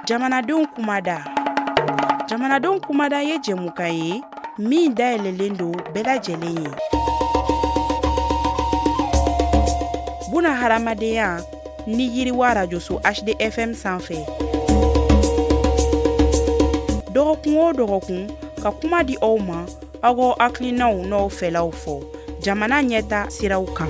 Jamanadenw kumada. Jamanadenw kumada ye jɛmukan ye min dayɛlɛlen don bɛɛ lajɛlen ye. Buna hadamadenya ni yiriwa arajoso HDFM sanfɛ. Dɔgɔkun o dɔgɔkun ka kuma di aw ma aw k'aw hakilinaw n'aw fɛlaw fɔ jamana ɲɛta siraw kan.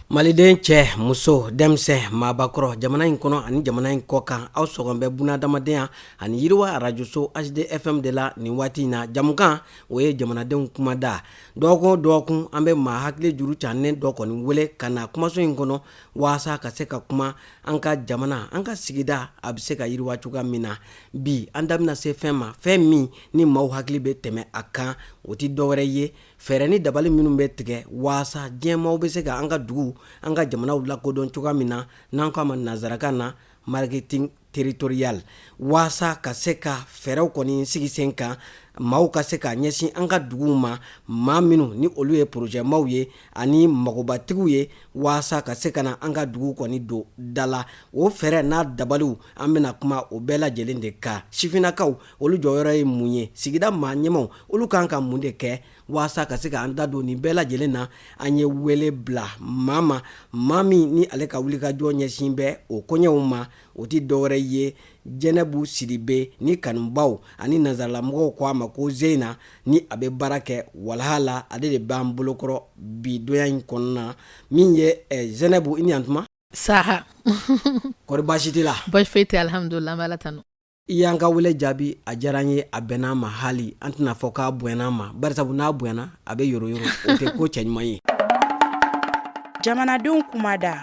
Maliden cɛ muso denmisɛn maabakɔrɔ jamana in kɔnɔ ani jamana in kɔ kan, aw sɔgɔn bɛ bunadamadenya ani yiriwa arajoso HDFM de la nin waati in na. Jamukan o ye jamanadenw kumada. Dɔgɔkun o dɔgɔkun, an bɛ maa hakili juru cannen dɔ kɔni wele ka na kumaso in kɔnɔ waasa ka se ka kuma an ka jamana, an ka sigida a bɛ se ka yiriwa cogoya min na. Bi an da bɛna se fɛn ma, fɛn min ni maaw hakili bɛ tɛmɛ a kan, o tɛ dɔwɛrɛ ye fɛɛrɛ ni dabali minnu bɛ tigɛ waasa diɲɛmaaw bɛ se ka an ka dugu, an ka jamanaw lakodɔn cogoya min na, n'an ko a ma nansarakan na marketing territorial, waasa ka se ka fɛɛrɛw kɔni sigi sen kan, maaw ka se ka ɲɛsin an ka duguw ma, maa minnu ni olu ye projet maaw ye ani magobatigiw ye, waasa ka se ka na an ka dugu kɔni don da la. O fɛɛrɛ n'a dabaliw, an bɛna kuma o bɛɛ lajɛlen de kan. Sifinnakaw, olu jɔyɔrɔ ye mun ye? Sigida maa ɲɛmaw, olu kan ka mun de kɛ waasa ka se k'an da don nin bɛɛ lajɛlen na? An ye wele bila maa ma, maa min ni ale ka wulikajɔ ɲɛsin bɛ o koɲɛw ma. O tɛ dɔwɛrɛ ye Jɛnɛbu Sidibe, ni kanubaw ani nansaralamɔgɔw ko a ma ko Zeyina, ni a bɛ baara kɛ Walaha la. Ale de b'an bolokɔrɔ bi donya in kɔnɔna. Min ye Zɛnɛbu, i ni yantuma. Saha. Kɔri baasi t'i la? Baasi foyi tɛ, alhamdulillah, an bɛ Ala tanu. I y'an ka wele jaabi, a diyara an ye, a bɛnna an ma. Hali an tɛna fɔ k'a bonyana an ma, barisabu n'a bonyana, a bɛ yoroyoro, o tɛ ko cɛɲuman ye. Jamanadenw kumada.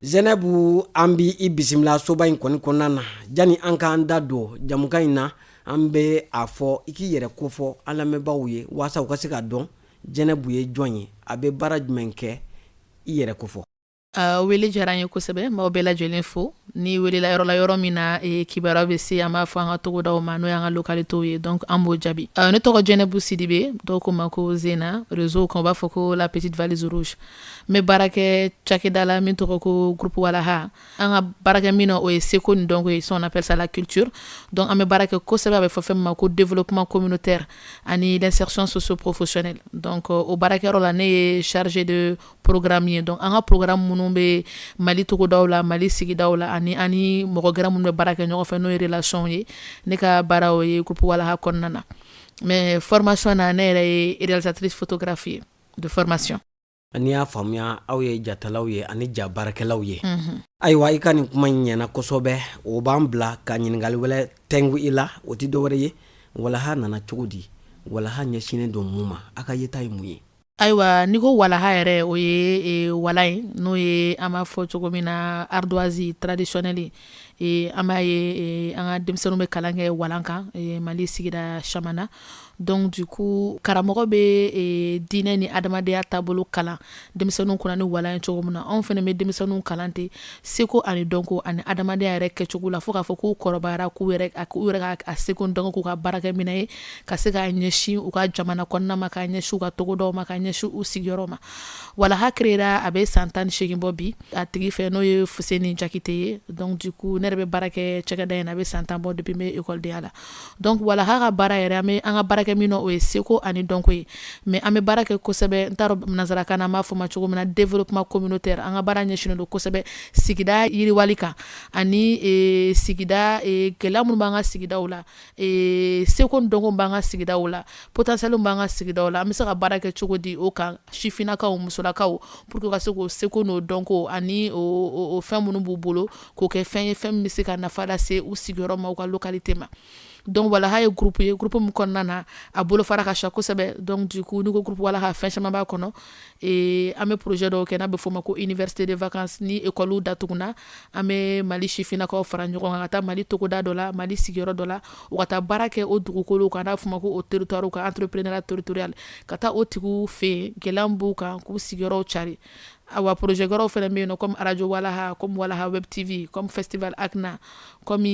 Zɛnɛbu, an b'i i bisimila soba in kɔni kɔnɔna na. Jani an k'an da don jamukan in na, an bɛ a fɔ i k'i yɛrɛ kofɔ an lamɛnbaaw ye waasa u ka se k'a dɔn Jɛnɛbu ye jɔn ye, a bɛ baara jumɛn kɛ. I yɛrɛ kofɔ. Wele diyara n ye kosɛbɛ. N b'aw bɛɛ lajɛlen fo. Ni welela yɔrɔ la, yɔrɔ min na kibaruya bɛ se, an b'a fɔ an ka togodaw ma, n'o y'an ka localitéw ye, donc an b'o jaabi. Ne tɔgɔ Jɛnɛbu Sidibe, dɔw ko ma ko Zena, réseau kan u b'a fɔ ko la petite valise rouge. N bɛ baara kɛ cakɛda la min tɔgɔ ko groupe Walaha. An ka baarakɛ min o ye seko ni dɔnko ye, on appelle ça la culture. Donc an bɛ baara kɛ kosɛbɛ, a bɛ fɔ fɛn min ma ko développement communautaire ani l'insertion socio-professionnelle. Donc o baarakɛyɔrɔ la, ne ye chargé de programme ye. Donc an ka programme minnu bɛ Mali togodaw la, Mali sigidaw la, ani mɔgɔ gɛrɛ minnu bɛ baara kɛ ɲɔgɔn fɛ, n'o ye relation ye, ne ka baara o ye groupe Walaha kɔnɔna na. Mais formation na, ne yɛrɛ ye réalisatrice photographe ye de formation. N'i y'a faamuya, aw ye jatalaw ye ani ja baarakɛlaw ye. Ayiwa, i ka nin kuma in ɲɛna kosɛbɛ. O b'an bila ka ɲininkali wɛrɛ tɛnku i la. O tɛ dɔwɛrɛ ye, Walaha nana cogo di? Walaha ɲɛsinnen don mun ma? A ka yeta ye mun ye? Ayiwa, n'i ko Walaha yɛrɛ, o ye wala ye, n'o ye an b'a fɔ cogo min na ardoise traditionnelle. An b'a ye an ka denmisɛnninw bɛ kalan kɛ walan kan Mali sigida caman na. Donc du coup, karamɔgɔ bɛ diinɛ ni adamadenya taabolo kalan denmisɛnninw kunna ni walan ye cogo min na, anw fana bɛ denmisɛnninw kalan ten seko ani dɔnko ani adamadenya yɛrɛ kɛcogo la, fo k'a fɔ k'u kɔrɔbayara, k'u yɛrɛ ka seko ni dɔnko k'u ka baarakɛminɛn ye, ka se k'a ɲɛsin u ka jamana kɔnɔna ma, k'a ɲɛsin u ka togodaw ma, k'a ɲɛsin u sigiyɔrɔ ma. Walaha créera a bɛ san 18 bɔ bi a tigi fɛ, n'o ye Fuseni Jakite ye. Donc du coup, ne yɛrɛ bɛ baara kɛ cakɛda in na, a bɛ san 10 bɔ depuis n bɛ ekɔlidenya la. Donc Walaha ka baara yɛrɛ, an bɛ an ka baarakɛ min o ye seko ani dɔnko ye, mais an bɛ baara kɛ kosɛbɛ, n t'a dɔn nansarakan na an b'a fɔ ma cogo min na, développement communautaire. An ka baara ɲɛsinnen don kosɛbɛ sigida yiriwali kan ani sigida gɛlɛya minnu b'an ka sigidaw la, seko ni dɔnko b'an ka sigidaw la, potentiel b'an ka sigidaw la, an bɛ se ka baara kɛ cogo di o kan, sifinnakaw, musolakaw, pour que ka se k'o seko n'o dɔnko ani o fɛn minnu b'u bolo, k'o kɛ fɛn ye, fɛn min bɛ se ka nafa lase u sigiyɔrɔ ma, u ka localité ma. Donc Walaha ye groupe ye, groupe min kɔnɔna na a bolofara ka ca kosɛbɛ. Donc du coup, n'i ko groupe Walaha, fɛn caman b'a kɔnɔ. An bɛ projet dɔw kɛ n'a bɛ f'o ma ko université de vacances. Ni école datuguna, an bɛ Mali sifinnakaw fara ɲɔgɔn kan ka taa Mali togoda dɔ la, Mali sigiyɔrɔ dɔ la, u ka taa baara kɛ o dugukolo kan, n'a bɛ f'o ma ko o territoire kan, entrepreneuriat territorial, ka taa o tigiw fɛ yen, gɛlɛya min b'u kan, k'u sigiyɔrɔw cari. Awa, projet wɛrɛw fana bɛ yen nɔ, comme radio Walaha, comme Walaha Web TV, comme Festival Akna, comme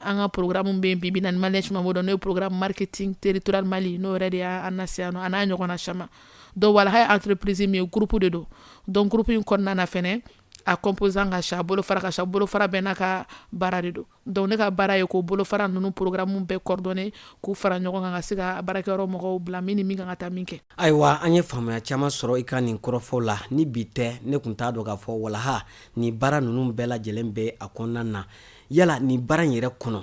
an ka programme bɛ yen bi bi in na, ni maliyɛn caman b'o dɔn, n'o ye programme marketing territorial Mali, n'o yɛrɛ de y'an lase yan nɔ, a n'a ɲɔgɔnna caman. Donc Walaha ye entreprise min ye, groupe de don. Donc groupe in kɔnɔna na fɛnɛ, A composant ka ca, bolofara ka ca, bolofara bɛɛ n'a ka baara de don. Donc ne ka baara ye k'o bolofara ninnu programme bɛɛ coordonner, k'u fara ɲɔgɔn kan, ka se ka baarakɛyɔrɔ mɔgɔw bila min ni min kan ka taa min kɛ. Ayiwa, an ye faamuya caman sɔrɔ i ka nin kɔrɔfɔw la. Ni bi tɛ, ne tun t'a dɔn k'a fɔ walaha nin baara ninnu bɛɛ lajɛlen bɛ a kɔnɔna na. Yala nin baara in yɛrɛ kɔnɔ,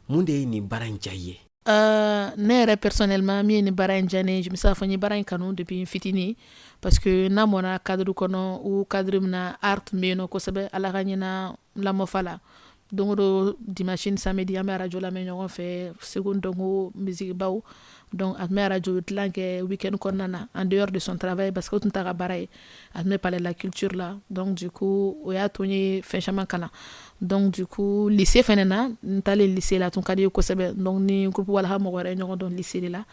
mun de ye nin baara in diya i ye? Ne yɛrɛ personnellement, min ye nin baara in diya ne ye, je bɛ se k'a fɔ n ye baara in kanu depuis n fitinin, parce que n lamɔna cadre kɔnɔ, o cadre min na art tun bɛ yen nɔ kosɛbɛ. Ala ka ɲina lamɔfa la, don o don, dimanche ni samedi, an bɛ arajo lamɛn ɲɔgɔn fɛ, seko ni dɔnko musique baw. Donc a tun bɛ arajo dilan kɛ week-end kɔnɔna na, en dehors de son travail, parce que o tun t'a ka baara ye. A tun bɛ palais de la culture la. Donc du coup, o y'a to n ye fɛn caman kalan. Donc du coup, lycée fɛnɛ na, n taalen lycée la, a tun ka di ye kosɛbɛ. Donc ni groupe Walaha mɔgɔ wɛrɛ ye ɲɔgɔn dɔn lycée de la,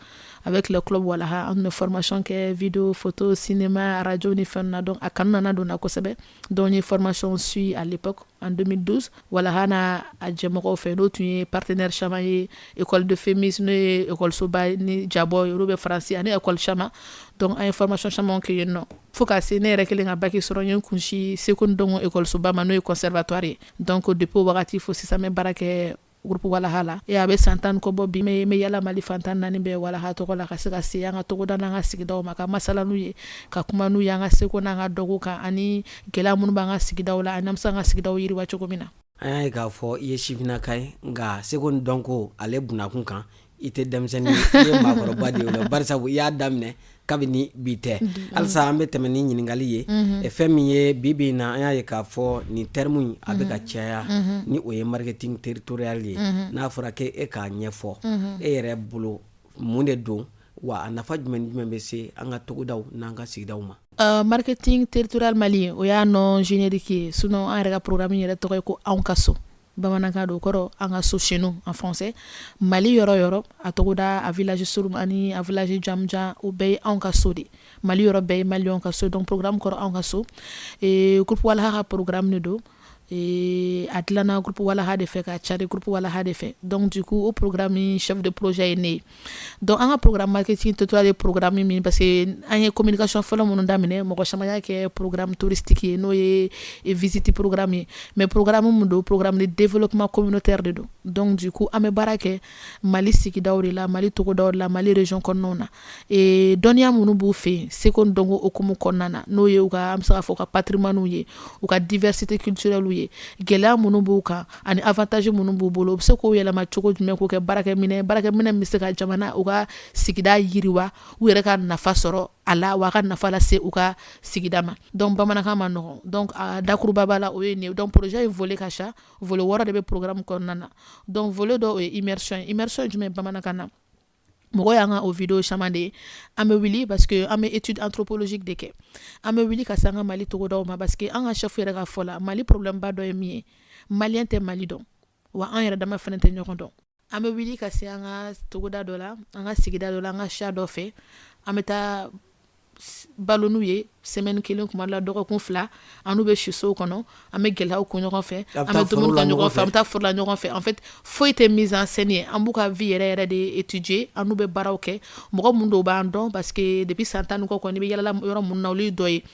avec le club Walaha. An tun bɛ formation kɛ vidéo, photo, cinéma, radio ni fɛn na. Donc a kanu nana don n na kosɛbɛ. Donc n ye formation suivi à l'époque en 2012 Walaha n'a a jɛmɔgɔw fɛ, n'o tun ye partenaire caman ye, école de FEMIS, n'o ye école soba ni jabɔ ye, olu bɛ Faransi, ani école caman. Donc an ye formation caman kɛ yen nɔ, fo ka se ne yɛrɛ kelen ka bac sɔrɔ, n ye n kunsi seko ni dɔnko école soba ma, n'o ye conservatoire ye. Donc depuis o wagati fo sisan, n bɛ baara kɛ groupe Walaha la. E a bɛ san 10 kɔ bɔ bi. N bɛ yala Mali fan 14 bɛɛ Walaha tɔgɔ la, ka se ka se an ka togoda n'an ka sigidaw ma, ka masala n'u ye, ka kuma n'u ye an ka seko n'an ka dɔnko kan, ani gɛlɛya minnu b'an ka sigidaw la, ani an bɛ se an ka sigidaw yiriwa cogo min na. An y'a ye k'a fɔ i ye sifinnaka ye, nka seko ni dɔnko ale bunakun kan, i tɛ denmisɛnnin ye, i ye maakɔrɔba de ye o la, barisa i y'a daminɛ kabini bi tɛ. Halisa an bɛ tɛmɛ ni ɲininkali ye. Fɛn min ye bi bi in na, an y'a ye k'a fɔ nin terme in a bɛ ka caya, ni o ye marketing territorial ye. N'a fɔra k'e k'a ɲɛfɔ, e yɛrɛ bolo, mun de don, wa a nafa jumɛn ni jumɛn bɛ se an ka togodaw n'an ka sigidaw ma? Marketing territorial Mali, o y'a nom générique ye. Sinon an yɛrɛ ka programme yɛrɛ tɔgɔ ye ko Anw ka so, bamanankan don, o kɔrɔ an ka so, chez nous en français. Mali yɔrɔ yɔrɔ, a togoda, a village surun ani a village jamujan, o bɛɛ ye anw ka so de. Mali yɔrɔ bɛɛ ye maliyɛnw ka so. Donc programme kɔrɔ Anw ka so. Groupe Walaha ka programme de don. A dilanna groupe Walaha de fɛ, ka cari groupe Walaha de fɛ. Donc du coup, o programme chef de projet ye ne ye. Donc an ka programme marketing territorial ye programme min, parce que an ye communication fɔlɔ minnu daminɛ, mɔgɔ caman y'a kɛ programme touristique ye, n'o ye visite programme ye. Mais programme min don, programme de développement communautaire de don. Donc du coup, an bɛ baara kɛ Mali sigidaw de la, Mali togodaw de la, Mali région kɔnɔnaw na. Dɔnniya minnu b'u fɛ yen seko ni dɔnko hukumu kɔnɔna na, n'o ye u ka, an bɛ se k'a fɔ, u ka patrimoine ye, u ka diversité culturelle ye, gɛlɛya minnu b'u kan ani avantage minnu b'u bolo, u bɛ se k'o yɛlɛma cogo jumɛn k'o kɛ baarakɛminɛ min bɛ se ka jamana, u ka sigida yiriwa, u yɛrɛ ka nafa sɔrɔ a la, wa a ka nafa lase u ka sigida ma. Donc bamanankan ma nɔgɔn. Donc a dakuruba b'a la, o ye nin ye. Donc projet in volet ka ca, volet 6 de bɛ programme kɔnɔna na. Donc volet dɔ, o ye immersion ye. Immersion ye jumɛn ye bamanankan na? Mɔgɔ y'an ka o vidéo caman de ye. An bɛ wuli, parce que an bɛ étude anthropologique de kɛ, an bɛ wuli ka se an ka Mali togodaw ma, parce que an ka chef yɛrɛ ka fɔ la, Mali problème ba dɔ ye min ye, maliyɛn tɛ Mali dɔn, wa an yɛrɛ dama fɛnɛ tɛ ɲɔgɔn dɔn. An bɛ wuli ka se an ka togoda dɔ la, an ka sigida dɔ la, an ka siya dɔ fɛ. An bɛ taa balo n'u ye semaine kelen, kuma la dɔgɔkun 2. An n'u bɛ si sow kɔnɔ, an bɛ gɛlɛyaw kun ɲɔgɔn fɛ, an bɛ dumuni kɛ ɲɔgɔn fɛ, an bɛ taa foro la ɲɔgɔn fɛ. En fait, foyi tɛ mise en scène ye, an b'u ka vie yɛrɛ yɛrɛ de étudier. An n'u bɛ baaraw kɛ. Mɔgɔ minnu dɔw b'an dɔn, parce que depuis san 10 ni kɔ kɔni, i bɛ yalala yɔrɔ minnu na, olu ye dɔ ye.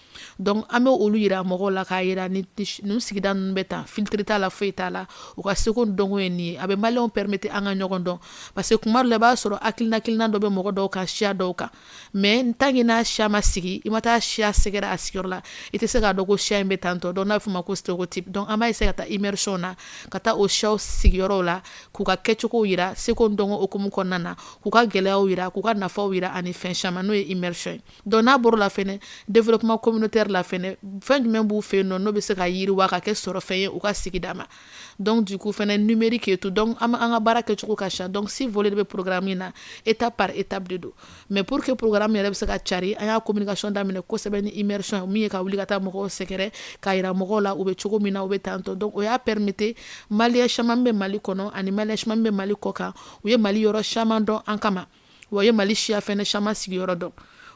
Donc an bɛ olu yira mɔgɔw la, k'a yira ni nin sigida ninnu bɛ tan, filtre t'a la, foyi t'a la, u ka seko ni dɔnko ye nin ye. A bɛ maliyɛnw permettre an ka ɲɔgɔn dɔn, parce que kuma dɔ la, i b'a sɔrɔ hakilina dɔ bɛ mɔgɔ dɔw kan, siya dɔw kan, mais tant que n'a siya ma sigi, i ma taa siya sɛgɛrɛ a sigiyɔrɔ la, i tɛ se k'a dɔn ko siya in bɛ tan tɔ. Donc n'a bɛ f'o ma ko stéréotype. Donc an b'a essayer ka taa immersion na, ka taa o siyaw sigiyɔrɔw la, k'u ka kɛcogow yira seko ni dɔnko hukumu kɔnɔna na, k'u ka gɛlɛyaw yira, k'u ka nafaw yira, ani fɛn caman, n'o ye immersion ye. Donc n'a bɔr'o la fɛnɛ, développement communautaire la fɛnɛ, fɛn jumɛn b'u fɛ yen nɔ, n'o bɛ se ka yiriwa ka kɛ sɔrɔfɛn ye u ka sigida ma? Donc du coup fɛnɛ, numérique et tout. Donc an ka baara kɛcogo ka ca. Donc six volets de bɛ programme in na, étape par étape de don. Mais pour que programme yɛrɛ bɛ se ka cari, an y'a communication daminɛ kosɛbɛ ni immersion min ye, ka wuli ka taa mɔgɔw sɛgɛrɛ, k'a yira mɔgɔw la u bɛ cogo min na, u bɛ tan tɔ. Donc o y'a permettre maliyɛn caman bɛ Mali kɔnɔ ani maliyɛn caman bɛ Mali kɔ kan, u ye Mali yɔrɔ caman dɔn an kama, wa u ye Mali siya fɛnɛ caman sigiyɔrɔ dɔn.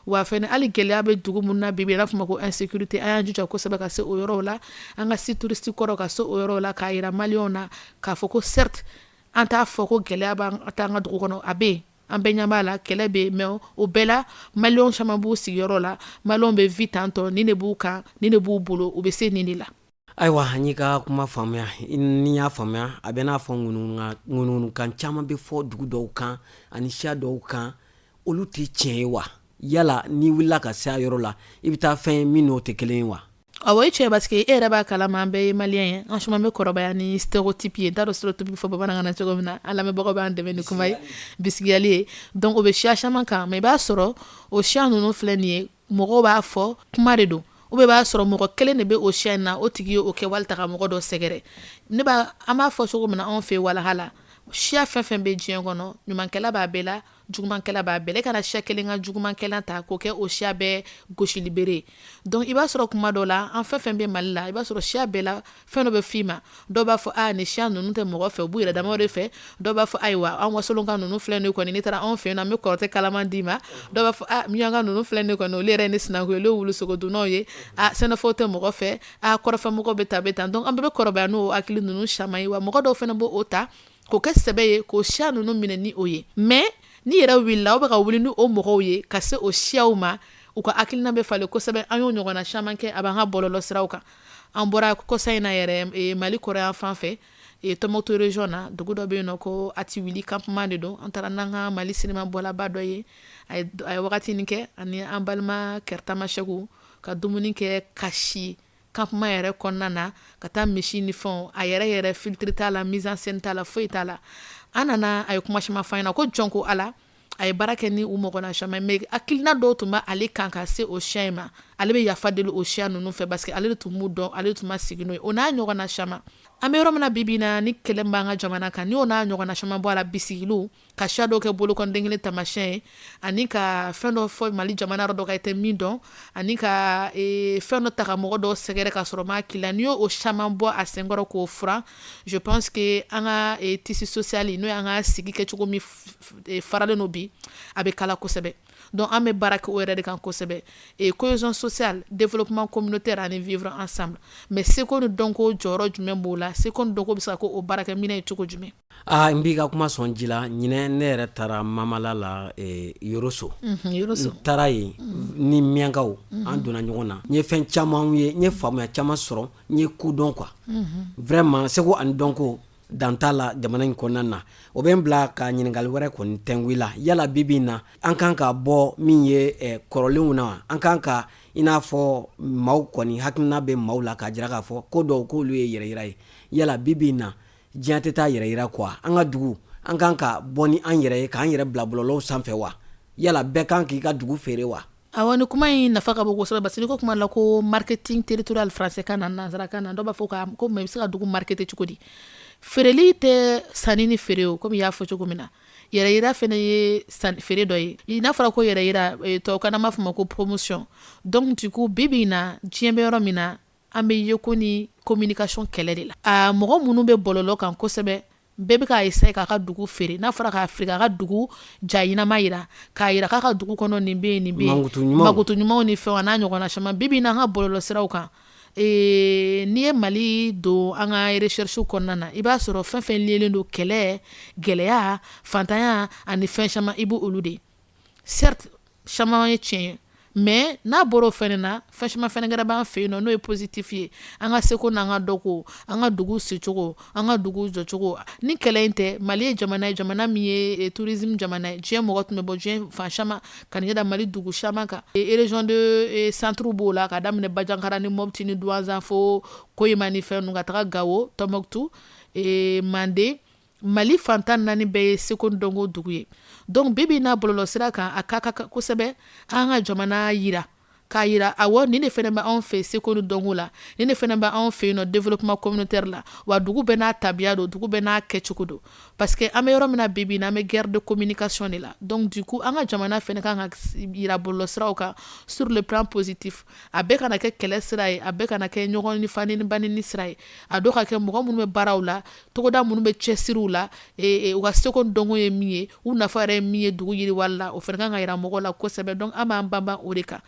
Wa fɛnɛ, hali gɛlɛya bɛ dugu minnu na bi bi, n'a fɔ ma ko insécurité, an y'an jija kosɛbɛ ka se o yɔrɔw la, an ka site touristique kɔrɔ, ka se o yɔrɔw la, k'a yira maliyɛnw na k'a fɔ ko certes, an t'a fɔ ko gɛlɛya b'an t'an ka dugu kɔnɔ, a bɛ yen, an bɛɛ ɲɛ b'a la, kɛlɛ bɛ yen, mais o bɛɛ la, maliyɛnw caman b'u sigiyɔrɔ la, maliyɛnw bɛ vie tantɔ, nin de b'u kan, nin de b'u bolo, u bɛ se nin de la. Ayiwa, n y'i ka kuma faamuya. Ni y'a faamuya, a bɛ n'a fɔ ŋunuŋunukan caman bɛ fɔ dugu dɔw kan ani siya dɔw kan, olu tɛ tiɲɛ ye wa? Yala n'i wulila ka se a yɔrɔ la, i bɛ taa fɛn ye min n'o tɛ kelen ye wa? Awɔ, o ye tiɲɛ, parce que e yɛrɛ b'a kalama, an bɛɛ ye malien ye. An caman bɛ kɔrɔbaya ni stéréotype ye. N t'a dɔn stéréotype bɛ fɔ bamanankan na cogo min na, an lamɛnbagaw b'an dɛmɛ ni kuma ye, bisigiyali ye. Donc o bɛ siya caman kan, mais i b'a sɔrɔ o siya ninnu filɛ nin ye, mɔgɔw b'a fɔ kuma de don, ou bien i b'a sɔrɔ mɔgɔ kelen de bɛ o siya in na, o tigi ye o kɛwale ta ka mɔgɔ dɔ sɛgɛrɛ. Ne b'a an b'a fɔ cogo min na, anw fɛ walaha la, siya fɛn fɛn bɛ diɲɛ kɔnɔ, ɲumankɛla b'a bɛɛ la, jugumankɛla b'a bɛɛ la. E kana siya kelen ka jugumankɛla ta k'o kɛ o siya bɛɛ gosili bere. Donc i b'a sɔrɔ kuma dɔ la, an fɛn fɛn bɛ Mali la, i b'a sɔrɔ siya bɛɛ la fɛn dɔ bɛ f'i ma. Dɔw b'a fɔ aa, nin siya ninnu tɛ mɔgɔ fɛ, u b'u yɛrɛ damaw de fɛ. Dɔw b'a fɔ ayiwa, an wasolonka ninnu filɛ nin kɔni, n'i taara anw fɛ yen nɔ, an bɛ kɔrɔtɛ kalaman d'i ma. Dɔw b'a fɔ aa, miyanka ninnu filɛ nin kɔni, olu yɛrɛ ni sinankun ye, olu ye wulusogodunnaw ye, aa, sɛnɛfɔw tɛ mɔgɔ fɛ, aa, kɔrɔfɛmɔgɔw bɛ tan, bɛ tan. Donc an bɛɛ bɛ kɔrɔbaya n'o hakili ninnu caman ye. Wa mɔgɔ dɔw fana b'o ta k'o kɛ sɛbɛ ye, k'o siya ninnu minɛ ni o ye. Mais n'i yɛrɛ wulila, aw bɛ ka wuli ni o mɔgɔw ye ka se o siyaw ma, u ka hakilina bɛ falen kosɛbɛ. An y'o ɲɔgɔnna caman kɛ, a b'an ka bɔlɔlɔ siraw kan. An bɔra kɔsa in na yɛrɛ, Mali kɔrɔyan fan fɛ, Tɔnbukutu région na, dugu dɔ bɛ yen nɔ ko Atiwili, campement de don. An taara n'an ka Mali sinima bɔlaba dɔ ye, a ye wagatinin kɛ ani an balima Kɛritamasɛku ka dumuni kɛ, ka si campement yɛrɛ kɔnɔna na, ka taa misi ni fɛnw. A yɛrɛ yɛrɛ, filtre t'a la, mise en scène t'a la, foyi t'a la. An nana, a ye kuma caman fɔ an ɲɛna ko jɔn ko Ala, a ye baara kɛ ni u mɔgɔna caman, mais hakilina dɔw tun bɛ ale kan ka se o siya in ma, ale bɛ yafa deli o siya ninnu fɛ, parce que ale de tun b'u dɔn, ale de tun ma sigi n'o ye. O n'a ɲɔgɔnna caman. An bɛ yɔrɔ min na bi bi in na, ni kɛlɛ b'an ka jamana kan, ni o n'a ɲɔgɔnna caman bɔ a la, bisigiliw ka siya dɔw kɛ bolokɔniden kelen taamasiyɛn ye, ani ka fɛn dɔ fɔ Mali jamana yɔrɔ dɔ kan i tɛ min dɔn, ani ka fɛn dɔ ta ka mɔgɔ dɔw sɛgɛrɛ ka sɔrɔ m'a k'i la, n'i y'o caman bɔ a senkɔrɔ k'o furan, je pense que an ka tissu social, n'o y'an ka sigi kɛcogo min faralen don bi, a bɛ kala kosɛbɛ. Donc an bɛ baara kɛ o yɛrɛ de kan kosɛbɛ, cohésion sociale, développement communautaire ani vivre ensemble. Mais seko ni dɔnko jɔyɔrɔ jumɛn b'o la? Seko ni dɔnko bɛ se ka k'o baarakɛminɛn ye cogo jumɛn? Aa, n b'i ka kuma sɔn ji la. Ɲinɛ, ne yɛrɛ taara Mamala la, Yoroso. Yoroso. N taara yen ni miyankaw, an donna ɲɔgɔn na, n ye fɛn caman ye, n ye faamuya caman sɔrɔ, n ye ko dɔn quoi. Vraiment, seko ani dɔnko dan t'a la jamana in kɔnɔna na. O bɛ n bila ka ɲininkali wɛrɛ kɔni tɛnku i la. Yala bi bi in na, an kan ka bɔ min ye kɔrɔlenw na wa? An kan ka i n'a fɔ maaw kɔni hakilina bɛ maaw la k'a jira k'a fɔ ko dɔw k'olu ye yɛrɛyira ye. Yala bi bi in na, diɲɛ tɛ taa yɛrɛyira quoi? An ka dugu, an kan ka bɔ ni an yɛrɛ ye, k'an yɛrɛ bila bɔlɔlɔw sanfɛ wa? Yala bɛɛ kan k'i ka dugu feere wa? Awɔ, ni kuma in nafa ka bon kosɛbɛ, parce que n'i ko kuma la ko marketing territorial français kan na, nansara kan na, dɔw b'a fɔ ko mais i bɛ se ka dugu marketer cogo di? Feereli tɛ sanni ni feere o, komi i y'a fɔ cogo min na, yɛrɛyira fana ye feere dɔ ye. N'a fɔra ko yɛrɛyira, tubabukan na an b'a fɔ ma ko promotion. Donc du coup, bi bi in na, diɲɛ bɛ yɔrɔ min na, an bɛ yeko ni communication kɛlɛ de la. A mɔgɔ minnu bɛ bɔlɔlɔ kan kosɛbɛ, bɛɛ bɛ k'a essayer k'a ka dugu feere. N'a fɔra k'a feere, k'a ka dugu ja ɲɛnama yira, k'a yira k'a ka dugu kɔnɔ nin bɛ yen, nin bɛ yen, mankutu ɲumanw ni fɛnw, a n'a ɲɔgɔnna caman. Bi bi in na, an ka bɔlɔlɔ siraw kan, n'i ye Mali don an ka recherche kɔnɔna na, i b'a sɔrɔ fɛn fɛn liélen don kɛlɛ, gɛlɛya, fantanya ani fɛn caman, i b'o olu de ye. Certes, caman ye tiɲɛ ye, mais n'a bɔra o fɛnɛ na, fɛn caman fɛnɛ kɛra b'an fɛ yen nɔ, n'o ye positif ye, an ka seko n'an ka dɔnko, an ka dugu sicogo, an ka dugu jɔcogo. Ni kɛlɛ in tɛ, Mali ye jamana ye, jamana min ye tourisme jamana ye. Diɲɛ mɔgɔ tun bɛ bɔ diɲɛ fan caman ka nin da Mali dugu caman kan. Région de centre b'o la, ka daminɛ Bajankara ni Mopti ni Duwanzan fo Koyima ni fɛn ninnu, ka taga Gawo, Tɔnbɔkutu, Manden. Mali fan 14 bɛɛ ye seko ni dɔnko dugu ye. Donc bi bi in na, bɔlɔlɔ sira kan, a ka kan kosɛbɛ an ka jamana yira, k'a yira awɔ, nin de fɛnɛ bɛ anw fɛ seko ni dɔnko la, nin de fɛnɛ bɛ anw fɛ yen nɔ développement communautaire la. Wa dugu bɛɛ n'a tabiya don, dugu bɛɛ n'a kɛcogo don, parce que an bɛ yɔrɔ min na bi bi in na, an bɛ guerre de communication de la. Donc du coup, an ka jamana fɛnɛ kan ka yira bɔlɔlɔ siraw kan sur le plan positif. A bɛɛ kana kɛ kɛlɛ sira ye, a bɛɛ kana kɛ ɲɔgɔn ni fa ni ba ni sira ye. A dɔ ka kɛ mɔgɔ minnu bɛ baaraw la, togoda minnu bɛ cɛsiriw la, u ka seko ni dɔnko ye min ye, u nafa yɛrɛ ye min ye dugu yiriwali la, o fana kan ka yira mɔgɔw la kosɛbɛ. Donc an b'an banban o de kan,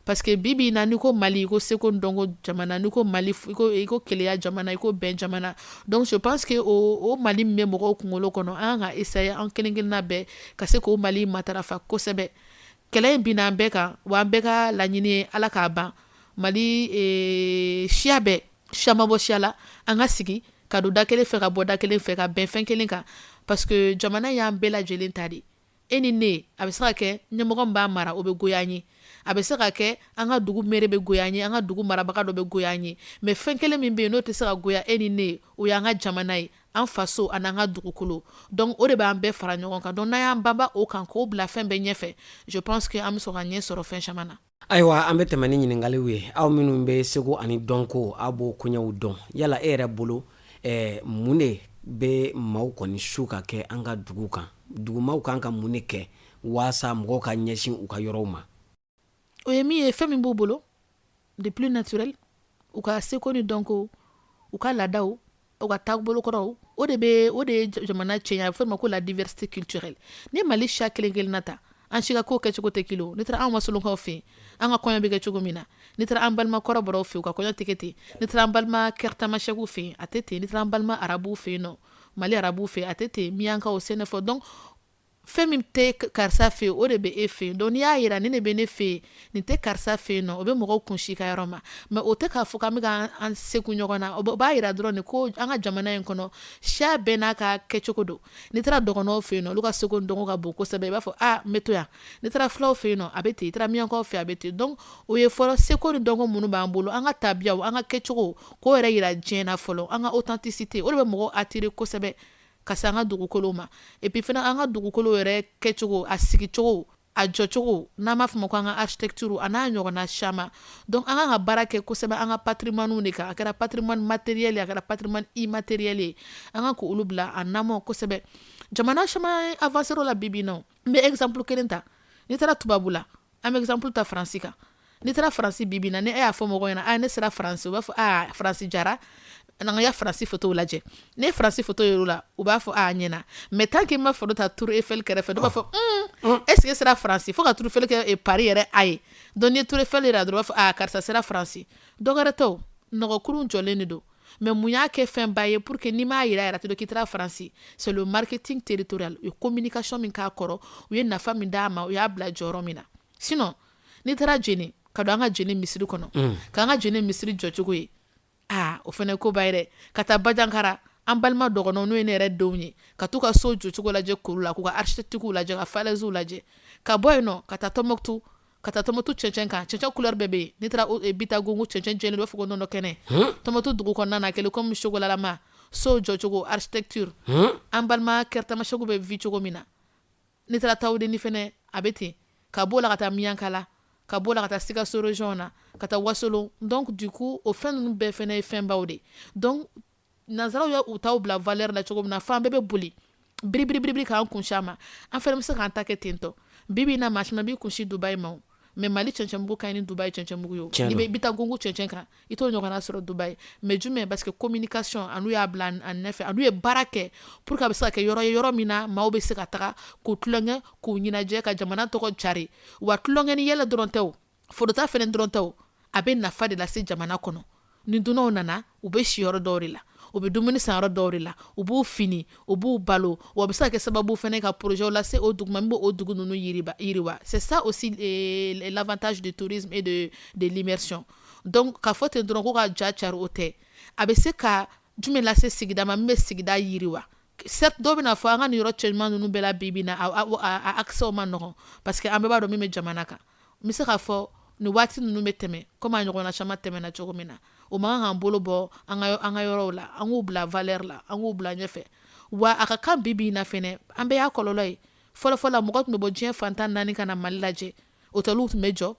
parce que bi bi in na, n'i ko Mali, i ko seko ni dɔnko jamana, n'i ko Mali, i ko keleya jamana, i ko bɛn jamana. Donc je pense que o Mali min bɛ mɔgɔw kunkolo kɔnɔ, an kan ka essayer an kelen kelenna bɛɛ ka se k'o Mali matarafa kosɛbɛ. Kɛlɛ in binna an bɛɛ kan, wa an bɛɛ ka laɲini ye Ala k'a ban. Mali siya bɛɛ. Siya ma bɔ siya la, an ka sigi ka don da kelen fɛ, ka bɔ da kelen fɛ, ka bɛn fɛn kelen kan, parce que jamana y'an bɛɛ lajɛlen ta de. E ni ne, a bɛ se ka kɛ ɲɛmɔgɔ min b'a mara, o bɛ goya an ye, a bɛ se ka kɛ an ka dugu maire bɛ goya an ye, an ka dugu marabaga dɔ bɛ goya an ye, mais fɛn kelen min bɛ yen n'o tɛ se ka goya e ni ne ye, o y'an ka jamana ye, an faso ani an ka dugukolo. Donc o de b'an bɛɛ fara ɲɔgɔn kan. Donc n'an y'an banba o kan k'o bila fɛn bɛɛ ɲɛfɛ, je pense que an bɛ sɔrɔ ka ɲɛ sɔrɔ fɛn caman na. Ayiwa, an bɛ tɛmɛ ni ɲininkaliw ye. Aw minnu bɛ seko ani dɔnko, aw b'o koɲɛw dɔn, yala e yɛrɛ bolo, mun de bɛ maaw kɔni su ka kɛ an ka dugu kan? Dugumaw kan ka mun de kɛ waasa mɔgɔw ka ɲɛsin u ka yɔrɔw ma? O ye min ye, fɛn min b'u bolo de plus naturel, u ka seko ni dɔnko, u ka laadaw, u ka taabolokɔrɔw, o de bɛ, o de ye jamana cɛɲɛ. A bɛ fɔ o ma ko la diversité culturelle. Ni Mali siya kelen kelenna ta, an si ka ko kɛcogo tɛ kelen. N'i taara an wasolonkaw fɛ yen, an ka kɔɲɔ bɛ kɛ cogo min na, n'i taara an balima kɔrɔbɔrɔw fɛ yen, u ka kɔɲɔ tɛ kɛ ten. N'i taara an balima tamasɛkiw fɛ yen, a tɛ ten. N'i taara an balima arabuw fɛ yen nɔ, Mali arabuw fɛ yen, a tɛ ten. Miyankaw, sɛnɛfɔ. Donc fɛn min tɛ karisa fɛ yen, o de bɛ e fɛ yen. Donc n'i y'a yira nin de bɛ ne fɛ yen, nin tɛ karisa fɛ yen nɔ, o bɛ mɔgɔw kunsi ka yɔrɔ ma. Mais o tɛ k'a fɔ k'an bɛ ka an segu ɲɔgɔn na. O b'a yira dɔrɔn de ko an ka jamana in kɔnɔ, siya bɛɛ n'a ka kɛcogo don. N'i taara dɔgɔnɔw fɛ yen nɔ, olu ka seko ni dɔnko ka bon kosɛbɛ, i b'a fɔ aa, n bɛ to yan. N'i taara fulaw fɛ yen nɔ, a bɛ ten. I taara miyankaw fɛ, a bɛ ten. Donc o ye fɔlɔ seko ni dɔnko minnu b'an bolo, an ka tabiyaw, an ka kɛcogo, k'o yɛrɛ yira diɲɛ na fɔlɔ, an ka authenticité, o de bɛ mɔgɔw attirer kosɛbɛ ka se an ka dugukolo ma. Et puis fana, an ka dugukolo yɛrɛ kɛcogo, a sigicogo, a jɔcogo, n'an b'a fɔ ma ko an ka architecture, a n'a ɲɔgɔnna caman. Donc an kan ka baara kɛ kosɛbɛ an ka patrimoine de kan, a kɛra patrimoine matériel ye, a kɛra patrimoine immatériel ye, an kan k'olu bila en amont kosɛbɛ. Jamana caman avancé la bi bi in na. N bɛ exemple kelen ta. N'i taara tubabu la, an bɛ exemple ta Faransi kan. N'i taara Faransi bi bi in na, ni e y'a fɔ mɔgɔw ɲɛna a ne sera Faransi, u b'a fɔ aa, Faransi jara, n'an ka Faransi photo lajɛ. Ne ye Faransi photo yir'u la, u b'a fɔ a ɲɛna. Mais tant que i ma photo ta Tour Eiffel kɛrɛfɛ, dɔw b'a fɔ est ce que sera Faransi, fo ka Tour Eiffel kɛ Paris yɛrɛ a ye. Donc n'i ye Tour Eiffel yira dɔrɔn, u b'a fɔ aa, karisa sera Faransi. Dɔ wɛrɛ tɛ o, nɔgɔkurun jɔlen de don. Mais mun y'a kɛ fɛnba ye pour que n'i m'a yira yɛrɛ, a tɛ dɔn k'i taara Faransi? C'est le marketing territorial. U ye communication min k'a kɔrɔ, u ye nafa min d'a ma, u y'a bila jɔyɔrɔ min na. Sinon n'i taara Jeni, ka don an ka Jeni misiri kɔnɔ, k'an ka Jeni misiri jɔcogo ye, aa, o fana koba ye dɛ. Ka taa Bajankara, an balima dɔgɔnɔw, n'o ye ne yɛrɛ denw ye, ka t'u ka so jɔcogo lajɛ kuru la, k'u ka architecture lajɛ, ka falaises lajɛ, ka bɔ yen nɔ ka taa Tɔnbɔkutu, ka taa Tɔnbɔkutu cɛncɛn kan, cɛncɛn couleur bɛɛ bɛ yen. N'i taara Bitagungu, cɛncɛn jɛlen, u b'a fɔ ko nɔnɔ kɛnɛ. Tɔnbɔkutu dugu kɔnɔna na, a kɛlen comme chocolat, so jɔcogo, architecture, an balima Tamasɛkiw bɛ vie cogo min na. N'i taara Tawudeni fɛnɛ, a bɛ ten. Ka b'o la ka taa Miyankala, ka b'o la ka taa Sikaso région na, ka taa Wasolon. Donc du coup o fɛn ninnu bɛɛ fɛnɛ ye fɛnbaw de. Donc nanzaraw ye u taw bila valeur la cogo min na, f'an bɛɛ bɛ boli biribiribiri k'an kunsi a ma, an fɛnɛ bɛ se k'an ta kɛ ten tɔ. Bi bi in na, maa caman b'i kunsi Dubayi ma o, mais Mali cɛncɛnmugu ka ɲi ni Dubayi cɛncɛnmugu ye o. N'i bɛ Bitagungu cɛncɛn kan, i t'o ɲɔgɔnna sɔrɔ Dubayi. Mais jumɛn? Parce que communication, an'u y'a bila a ɲɛfɛ, an'u ye baara kɛ pour que a bɛ se ka kɛ yɔrɔ ye, yɔrɔ min na maaw bɛ se ka taga k'u tulonkɛ, k'u ɲɛnajɛ, ka jamana tɔgɔ cari. Wa tulonkɛ ni yɛlɛ dɔrɔn tɛ o, forota fɛnɛ dɔrɔn tɛ o, a bɛ nafa de lase jamana kɔnɔ. Ni dunanw nana, u bɛ si yɔrɔ dɔw de la, u bɛ dumuni san yɔrɔ dɔw de la, u b'u fini, u b'u balo, wa bɛ se ka kɛ sababu fana ka projet lase o dugu ma min b'o dugu ninnu yiriwa. C'est ça aussi l'avantage du tourisme et de l'immersion. Donc k'a fɔ ten dɔrɔn ko ka ja cari, o tɛ. A bɛ se ka jumɛn lase sigida ma min bɛ sigida yiriwa? Certes, dɔw bɛna fɔ an ka nin yɔrɔ cɛɲuman ninnu bɛɛ la bi bi in na, a accès ma nɔgɔn, parce que an bɛɛ b'a dɔn min bɛ jamana kan. N bɛ se k'a fɔ nin waati ninnu bɛ tɛmɛ komi a ɲɔgɔnna caman tɛmɛna cogo min na. O man kan k'an bolo bɔ an ka yɔrɔw la, an k'u bila valeur la, an k'u bila ɲɛfɛ. Wa a ka kan bi bi in na fɛnɛ, an bɛɛ y'a kɔlɔlɔ ye. Fɔlɔfɔlɔ la, mɔgɔ tun bɛ bɔ diɲɛ fantan naani ka na Mali lajɛ, hôteliw tun bɛ jɔ,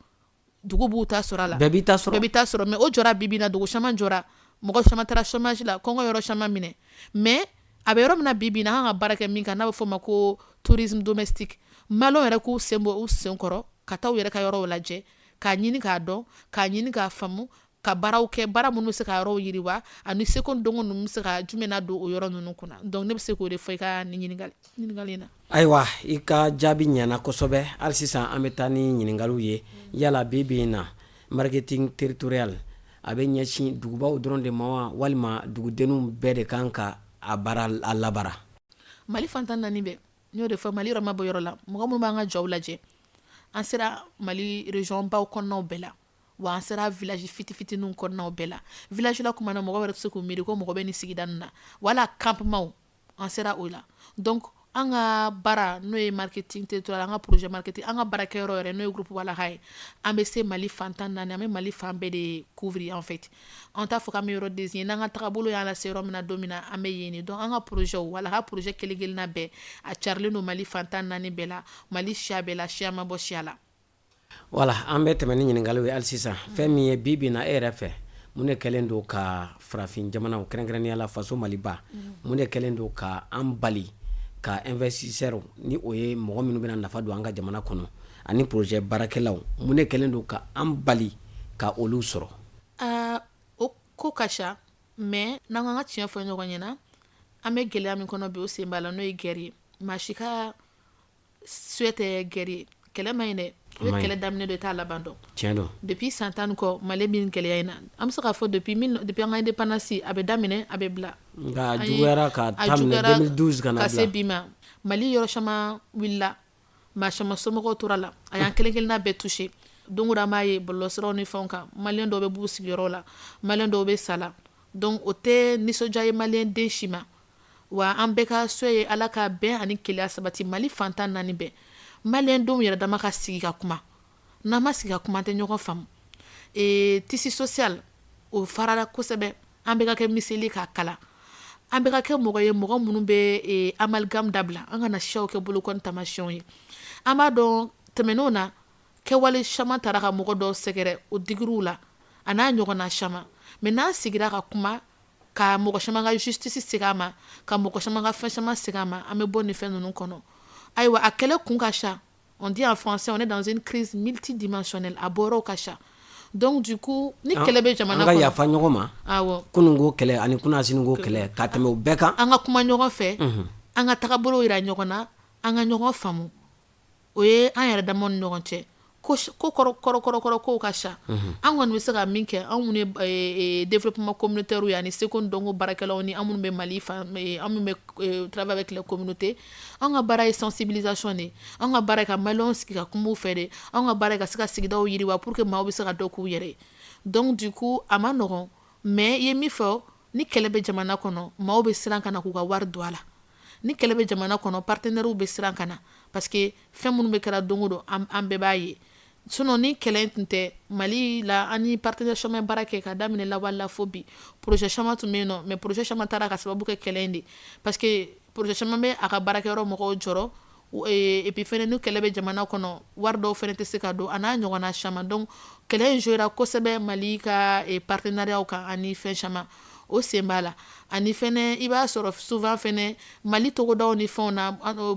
dugu b'u ta sɔrɔ a la. Bɛɛ b'i ta sɔrɔ. Bɛɛ b'i ta sɔrɔ. Mais o jɔra. Bi bi in na, dugu caman jɔra, mɔgɔ caman taara chômage la, kɔngɔ yɔrɔ caman minɛ. Mais a bɛ yɔrɔ min na bi bi in na, an kan ka baara kɛ min kan, n'a bɛ fɔ o ma ko tourisme domestique, maliyɛnw yɛrɛ k'u sen bɔ u sen kɔrɔ ka taa u yɛrɛ ka yɔrɔw lajɛ, k'a ɲini k'a dɔn, k'a ɲini k'a faamu, ka baaraw kɛ, baara minnu bɛ se ka yɔrɔw yiriwa, ani seko ni dɔnko ninnu bɛ se ka jumɛn na don o yɔrɔ ninnu kunna. Donc ne bɛ se k'o de fɔ i ka nin ɲininkali in na. Ayiwa, i ka jaabi ɲɛna kosɛbɛ. Hali sisan, an bɛ taa ni ɲininkaliw ye. Yala bi bi in na, marketing territorial a bɛ ɲɛsin dugubaw dɔrɔn de ma wa, walima dugudenninw bɛɛ de kan ka a baara a labara? Mali fantan naani bɛɛ, n y'o de fɔ, Mali yɔrɔ ma bɔ yɔrɔ la. Mɔgɔ minnu b'an ka jaw lajɛ, an sera Mali région baw kɔnɔnaw bɛɛ la. Wa an sera village fiti fitininw kɔnɔnaw bɛɛ la. Village la kuma na, mɔgɔ wɛrɛ tɛ se k'u miiri ko mɔgɔ bɛ nin sigida ninnu na, wala campement, an sera o la. Donc an ka baara, n'o ye marketing territorial, an ka projet marketing, an ka baarakɛyɔrɔ yɛrɛ, n'o ye groupe Walaha ye, an bɛ se Mali fan 14, an bɛ Mali fan bɛɛ de couvrir. En fait, an t'a fɔ k'an bɛ yɔrɔ désigner. N'an ka tagabolo y'an lase yɔrɔ min na don min na, an bɛ yen de. Donc an ka projet, Walaha projet kelen kelenna bɛɛ, a carilen don Mali fan 14 bɛɛ la, Mali siya bɛɛ la, siya ma bɔ siya la. Wala, an bɛ tɛmɛ ni ɲininkaliw ye hali sisan. Fɛn min ye bi bi na, e yɛrɛ fɛ, mun de kɛlen don ka farafin jamanaw, kɛrɛnkɛrɛnnenya la faso Maliba, mun de kɛlen don ka an bali ka investisseurs, ni o ye mɔgɔ minnu bɛna nafa don an ka jamana kɔnɔ, ani projet baarakɛlaw, mun de kɛlen don ka an bali ka olu sɔrɔ? Aa, o ko ka ca, mais n'an k'an ka tiɲɛ fɔ ɲɔgɔn ɲɛna, an bɛ gɛlɛya min kɔnɔ bi, o sen b'a la, n'o ye guerre ye. Maa si ka souhait tɛ guerre ye. Kɛlɛ ma ɲi dɛ. I bɛ kɛlɛ daminɛ don, i t'a laban dɔn. Tiɲɛ don. Depuis san 10 kɔ, Mali bɛ gɛlɛya in na. An bɛ se k'a fɔ depuis an ka indépendance, a bɛ daminɛ, a bɛ bila. Nka a juguyara ka daminɛ 2012 ka na ka se bi ma. Mali yɔrɔ caman wulila, maa caman somɔgɔw tora la, a y'an kelen kelenna bɛɛ touché. Don o don an b'a ye bɔlɔlɔsiraw ni fɛnw kan, maliyɛn dɔw bɛ b'u sigiyɔrɔ la, maliyɛn dɔw bɛ sa la. Donc o tɛ nisɔndiya ye maliyɛn den si ma. Wa an bɛɛ ka souhait ye Ala ka bɛn ani kelenya sabati Mali fan 14 bɛɛ. Maliyɛn denw yɛrɛ dama ka sigi ka kuma. N'an ma sigi ka kuma, an tɛ ɲɔgɔn faamu. Tissu social, o farala kosɛbɛ. An bɛɛ ka kɛ miseli k'a kala, an bɛɛ ka kɛ mɔgɔ ye, mɔgɔ minnu bɛ amalgame dabila, an kana siyaw kɛ bolokɔni taamasiyɛnw ye. An b'a dɔn tɛmɛnenw na, kɛwale caman taara ka mɔgɔ dɔw sɛgɛrɛ, o digiriw la, a n'a ɲɔgɔnna caman. Mais n'an sigira ka kuma, ka mɔgɔ caman ka justice segin a ma, ka mɔgɔ caman ka fɛn caman segin a ma, an bɛ bɔ nin fɛn ninnu kɔnɔ. Ayiwa, a kɛlɛ kun ka ca. On dit en français, on est dans une crise multidimensionnelle, a bɔyɔrɔw ka ca. Donc du coup, ni kɛlɛ bɛ jamana kɔnɔ, an ka yafa ɲɔgɔn ma. Awɔ. Kunun ko kɛlɛ ani kunasini ko kɛlɛ, ka tɛmɛ o bɛɛ kan. An ka kuma ɲɔgɔn fɛ, an ka tagabolo yira ɲɔgɔn na, an ka ɲɔgɔn faamu. O ye an yɛrɛ damaw ni ɲɔgɔn cɛ ko kɔrɔ kɔrɔ kɔrɔ kow ka ca. An kɔni bɛ se ka min kɛ, anw minnu ye développement communautaire ye, ani seko ni dɔnko baarakɛlaw, ni an minnu bɛ Mali fan, an minnu bɛ travailler avec les communautés, an ka baara ye sensibilisation de ye. An ka baara ye ka maliyɛnw sigi ka kuma u fɛ de. An ka baara ye ka se ka sigidaw yiriwa pour que maaw bɛ se ka dɔ k'u yɛrɛ ye. Donc du coup, a ma nɔgɔn, mais i ye min fɔ, ni kɛlɛ bɛ jamana kɔnɔ, maaw bɛ siran ka na k'u ka wari don a la. Ni kɛlɛ bɛ jamana kɔnɔ, partenaires bɛ siran ka na, parce que fɛn minnu bɛ kɛra don o don, an bɛɛ b'a ye. Sinon ni kɛlɛ in tun tɛ Mali la, an ni partenaire caman baara kɛ ka daminɛ lawale la fo bi. Projet caman tun bɛ yen nɔ, mais projet caman taara ka sababu kɛ kɛlɛ in de, parce que projet caman bɛ a ka baarakɛyɔrɔ mɔgɔw jɔrɔ. Et puis fɛnɛ, ni kɛlɛ bɛ jamana kɔnɔ, wari dɔw fɛnɛ tɛ se ka don, a n'a ɲɔgɔnna caman. Donc kɛlɛ in jouera kosɛbɛ Mali ka partenariat kan ani fɛn caman, o sen b'a la. Ani fɛnɛ, i b'a sɔrɔ souvent fɛnɛ, Mali togodaw ni fɛnw na,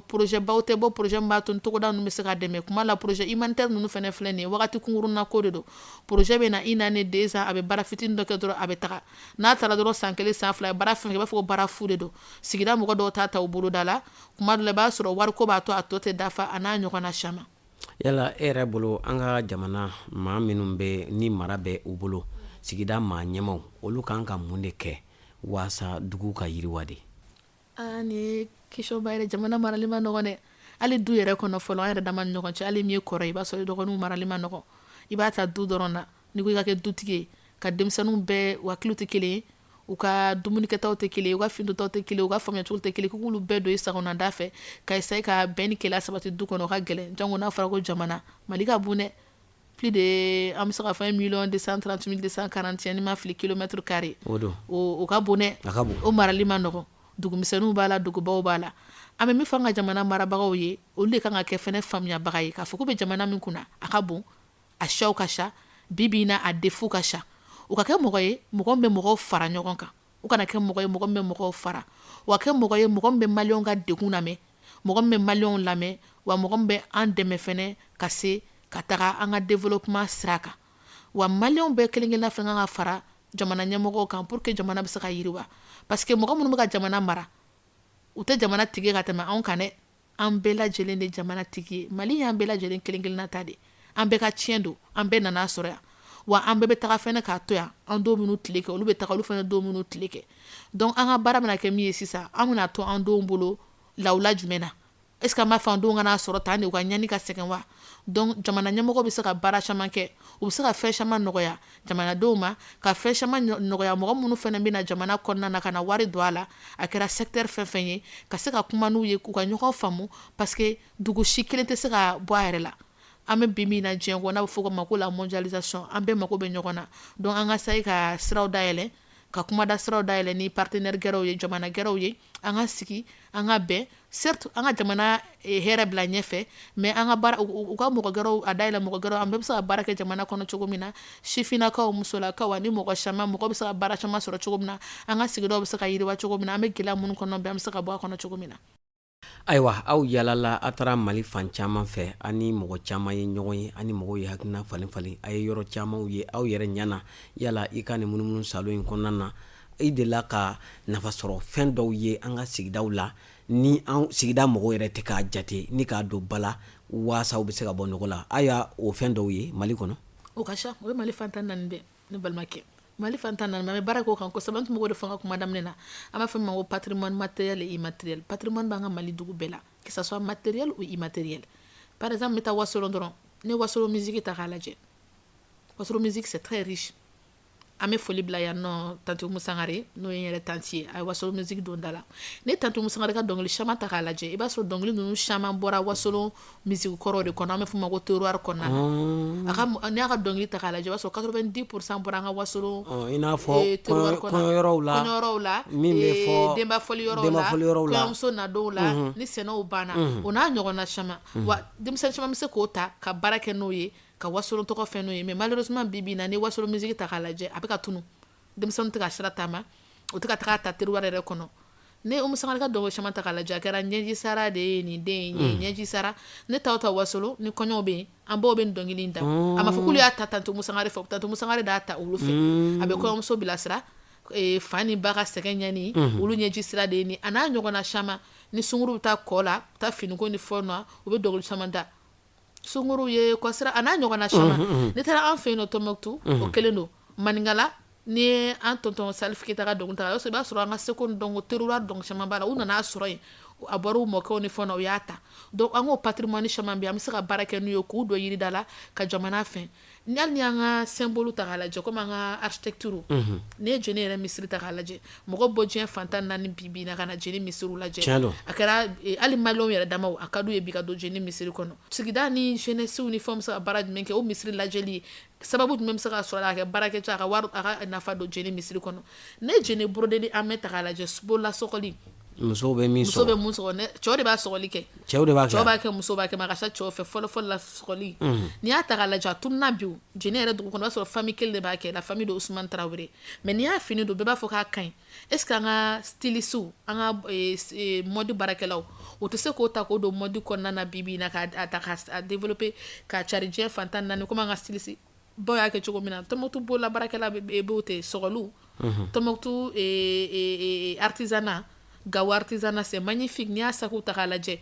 projet baw tɛ bɔ, projet min b'a to ni togoda ninnu bɛ se ka dɛmɛ. Kuma la, projet humanitaire ninnu fɛnɛ filɛ nin ye, wagati kunkurunna ko de don. Projet bɛ na une année, 2 ans, a bɛ baara fitinin dɔ kɛ dɔrɔn, a bɛ taga. N'a taara dɔrɔn, san 1, san 2, a ye baara fɛn fɛn kɛ, i b'a fɔ ko baara fu de don. Sigida mɔgɔ dɔw t'a ta u boloda la. Kuma dɔ la, i b'a sɔrɔ wariko b'a to a tɔ tɛ dafa, a n'a ɲɔgɔnna caman. Yala e yɛrɛ bolo, an ka jamana maa minnu bɛ ni mara bɛ u bolo, sigida maa ɲɛmaw, olu kan ka mun de kɛ waasa dugu ka yiriwa de? Aa, nin ye question ba yɛrɛ. Jamana marali ma nɔgɔn dɛ. Hali du yɛrɛ kɔnɔ fɔlɔ, an yɛrɛ dama ni ɲɔgɔn cɛ, hali min ye kɔrɔ ye, i b'a sɔrɔ i dɔgɔninw marali ma nɔgɔn. I b'a ta du dɔrɔn na, n'i ko i ka kɛ dutigi ye ka denmisɛnninw bɛɛ, u hakiliw tɛ kelen ye, u ka dumunikɛtaw tɛ kelen ye, u ka finitotaw tɛ kelen ye, u ka faamuyacogo tɛ kelen ye, k'olu bɛɛ don i sagona da fɛ ka essayer ka bɛn ni kelenya sabati du kɔnɔ, o ka gɛlɛn. Jango n'a fɔra ko jamana, Mali ka bon dɛ, plus de, an bɛ se k'a fɔ 1 230 241, ni ma fili, kilomètre carré. O don. O ka bon dɛ. A ka bon. O marali ma nɔgɔn. Dugumisɛnninw b'a la, dugubaw b'a la. An bɛ min fɔ an ka jamana marabagaw ye, olu de kan ka kɛ fɛnɛ faamuyabaga ye k'a fɔ k'u bɛ jamana min kunna, a ka bon, a siyaw ka ca, bi bi in na a défaut ka ca. U ka kɛ mɔgɔ ye, mɔgɔ min bɛ mɔgɔw fara ɲɔgɔn kan. U kana kɛ mɔgɔ ye, mɔgɔ min bɛ mɔgɔw fara. U ka kɛ mɔgɔ ye, mɔgɔ min bɛ maliyɛnw ka degun lamɛn, mɔgɔ min bɛ maliyɛnw lamɛn, wa mɔgɔ min bɛ an dɛmɛ fɛnɛ ka se ka taga an ka développement sira kan. Wa maliyɛnw bɛɛ kelen kelenna fɛnɛ kan ka fara jamana ɲɛmɔgɔw kan pour que jamana bɛ se ka yiriwa, parce que mɔgɔ minnu bɛ ka jamana mara, u tɛ jamana tigi ka tɛmɛ anw kan dɛ. An bɛɛ lajɛlen de jamana tigi ye. Mali y'an bɛɛ lajɛlen kelen kelenna ta de. An bɛɛ ka tiɲɛ don, an bɛɛ nana sɔrɔ yan, wa an bɛɛ bɛ taga fɛnɛ k'a to yan. An denw minnu tile kɛ, olu bɛ taga, olu fɛnɛ denw minnu tile kɛ. Donc an ka baara bɛna kɛ min ye sisan, an bɛna to an denw bolo lawula jumɛn na? Est ce que an b'a fɛ an denw ka n'a sɔrɔ tan de, u ka ɲani ka sɛgɛn wa? Donc jamana ɲɛmɔgɔ bɛ se ka baara caman kɛ, u bɛ se ka fɛn caman nɔgɔya jamanadenw ma, ka fɛn caman nɔgɔya mɔgɔ minnu fana bɛ na jamana kɔnɔna na ka na wari don a la, a kɛra secteur fɛn fɛn ye, ka se ka kuma n'u ye k'u ka ɲɔgɔn faamu, parce que dugu si kelen tɛ se ka bɔ a yɛrɛ la. An bɛ bi min na diɲɛ kɔnɔ, n'a bɛ fɔ o ma ko la mondialisation, an bɛɛ mako bɛ ɲɔgɔn na. Donc an ka essayer ka siraw dayɛlɛ, ka kumada siraw dayɛlɛ ni partenaire gɛrɛw ye, jamana gɛrɛw ye, an ka sigi, an ka bɛn. Certes, an ka jamana hɛrɛ bila ɲɛfɛ, mais an ka baara, u ka mɔgɔ gɛrɛw a dayɛlɛ, mɔgɔ gɛrɛw, an bɛɛ bɛ se ka baara kɛ jamana kɔnɔ cogo min na, sifinnakaw, musolakaw ani mɔgɔ caman, mɔgɔ bɛ se ka baara caman sɔrɔ cogo min na, an ka sigidaw bɛ se ka yiriwa cogo min na, an bɛ gɛlɛya minnu kɔnɔ bi, an bɛ se ka bɔ a kɔnɔ cogo min na. Ayiwa, aw yalala, a taara Mali fan caman fɛ, aw ni mɔgɔ caman ye ɲɔgɔn ye, aw ni mɔgɔw ye hakilina falen falen, a ye yɔrɔ camanw ye aw yɛrɛ ɲɛ na. Yala i ka nin munumunu salo in kɔnɔna na, i delila ka nafa sɔrɔ fɛn dɔw ye an ka sigidaw la, ni an sigida mɔgɔw yɛrɛ tɛ k'a jate ni k'a don ba la waasa u bɛ se ka bɔ nɔgɔ la? A y'a o fɛn dɔw ye Mali kɔnɔ? O ka ca, o ye Mali fan 14 bɛɛ, ne balimakɛ. Mali fan 14, an bɛ baara k'o kan kosɛbɛ. N tun b'o de fɔ n ka kuma daminɛ na. An b'a fɔ min ma ko patrimoine matériel et immatériel. Patrimoine b'an ka Mali dugu bɛɛ la, que ça soit matériel ou immatériel. Par exemple, n bɛ taa Wasolon dɔrɔn, ne Wasolon musique ta k'a lajɛ, Wasolon musique, c'est très riche. An bɛ foli bila yan nɔ tante Umu Sangare, n'o ye n yɛrɛ tante ye, a ye Wasolon musique don da la. Ne tante Umu Sangare ka dɔnkili caman ta k'a lajɛ, i b'a sɔrɔ dɔnkili ninnu caman bɔra Wasolon musique kɔrɔ de kɔnɔ, an bɛ f'o ma ko terroir kɔnɔna na. A ka, n'i y'a ka dɔnkili ta k'a lajɛ, i b'a sɔrɔ 90% bɔra an ka Wasolon I n'a fɔ kɔɲɔyɔrɔw la, kɔɲɔyɔrɔw la, min bɛ fɔ denba fɔli yɔrɔw la, denba fɔli yɔrɔw la, kɔɲɔmuso nadonw la, ni sɛnɛw banna, o n'a ɲɔgɔnna caman. Wa denmisɛnnin caman bɛ se k'o ta ka baara kɛ n'o ye, ka Wasolon tɔgɔ fɛn n'o ye. Mais malheureusement, bi bi in na, ni Wasolon musique ta k'a lajɛ, a bɛ ka tunu, denmisɛnnin tɛ ka sira taama, o tɛ ka taga ta terroir yɛrɛ kɔnɔ. Ne Umu Sangare ka dɔnkili caman ta k'a lajɛ, a kɛra ɲɛji sara de ye nin den ye, ɲɛji sara. Ne t'aw ta Wasolon ni kɔɲɔw bɛ yen, an baw bɛ nin dɔnkili in da. A ma fɔ k'olu y'a ta tante Umu Sangare fɛ, tante Umu Sangare de y'a ta olu fɛ. A bɛ kɔɲɔmuso bilasira, fa ni ba ka sɛgɛn ɲɛni, olu ɲɛji sira de ye nin, a n'a ɲɔgɔnna caman. Ni sunkuru bɛ taa kɔ la, taa finiko ni fɛnw na, u bɛ dɔnkili caman da, sunkuru ye kɔsira, a n'a ɲɔgɔnna caman. Ne taara an fɛ yen nɔ Tɔnbɔkutu, o kelen don. Maninkala, ni ye an tonton Salif Keita ka dɔnkili ta, i b'a sɔrɔ an ka seko ni dɔnko terroir dɔnkili caman b'a la. U nana sɔrɔ yen, a bɔra u mɔkɛw ni fɛnw na, u y'a ta. Donc an k'o patrimoine caman bɛ yen, an bɛ se ka baara kɛ n'u ye k'u don yirida la ka jamana fɛn. Ni hali ni y'an ka symbole ta k'a lajɛ, komi an ka architecture, n'i ye Jene yɛrɛ misiri ta k'a lajɛ, mɔgɔ bɔ diɲɛ fan 14 bi bi in na ka na Jene misiriw lajɛ. A kɛra hali maliyɛnw yɛrɛ damaw, a ka d'u ye bi ka don Jene misiri kɔnɔ. Sigida ni jeunesse ni fɛnw bɛ se ka baara jumɛn kɛ o misiri lajɛli ye? Sababu jumɛn bɛ se ka sɔrɔ a la ka kɛ baarakɛcɛ, a ka wari, a ka nafa don Jene misiri kɔnɔ? Ne ye Jene brodeli an bɛ ta k'a lajɛ, bolola sɔgɔli. Musow bɛ min Muso bɛ mun sɔgɔ? Cɛw de b'a sɔgɔli kɛ. Cɛw de b'a kɛ. Cɛw b'a kɛ, muso b'a kɛ, mais a ka ca cɛw fɛ fɔlɔ fɔlɔ la sɔgɔli. N'i y'a ta k'a lajɛ, a tununa bi. Jene yɛrɛ dugu kɔnɔ, i b'a sɔrɔ famille kelen de b'a kɛ, la famille de Ousmane Traoré. Mais n'i y'a fini don, bɛɛ b'a fɔ k'a ka ɲi. Est ce que an ka styliste, an ka mode baarakɛlaw, o tɛ se k'o ta k'o don mode kɔnɔna na bi bi in na, k'a ta k'a développer, k'a cari diɲɛ fan 14, komi an ka styliste baw y'a kɛ cogo min na? Tɔnbɔkutu bolola baarakɛla b'o ten sɔgɔliw, Tɔnbɔkutu artisanat, Gawo artisanat, c'est magnifique. N'i y'a sakiw ta k'a lajɛ,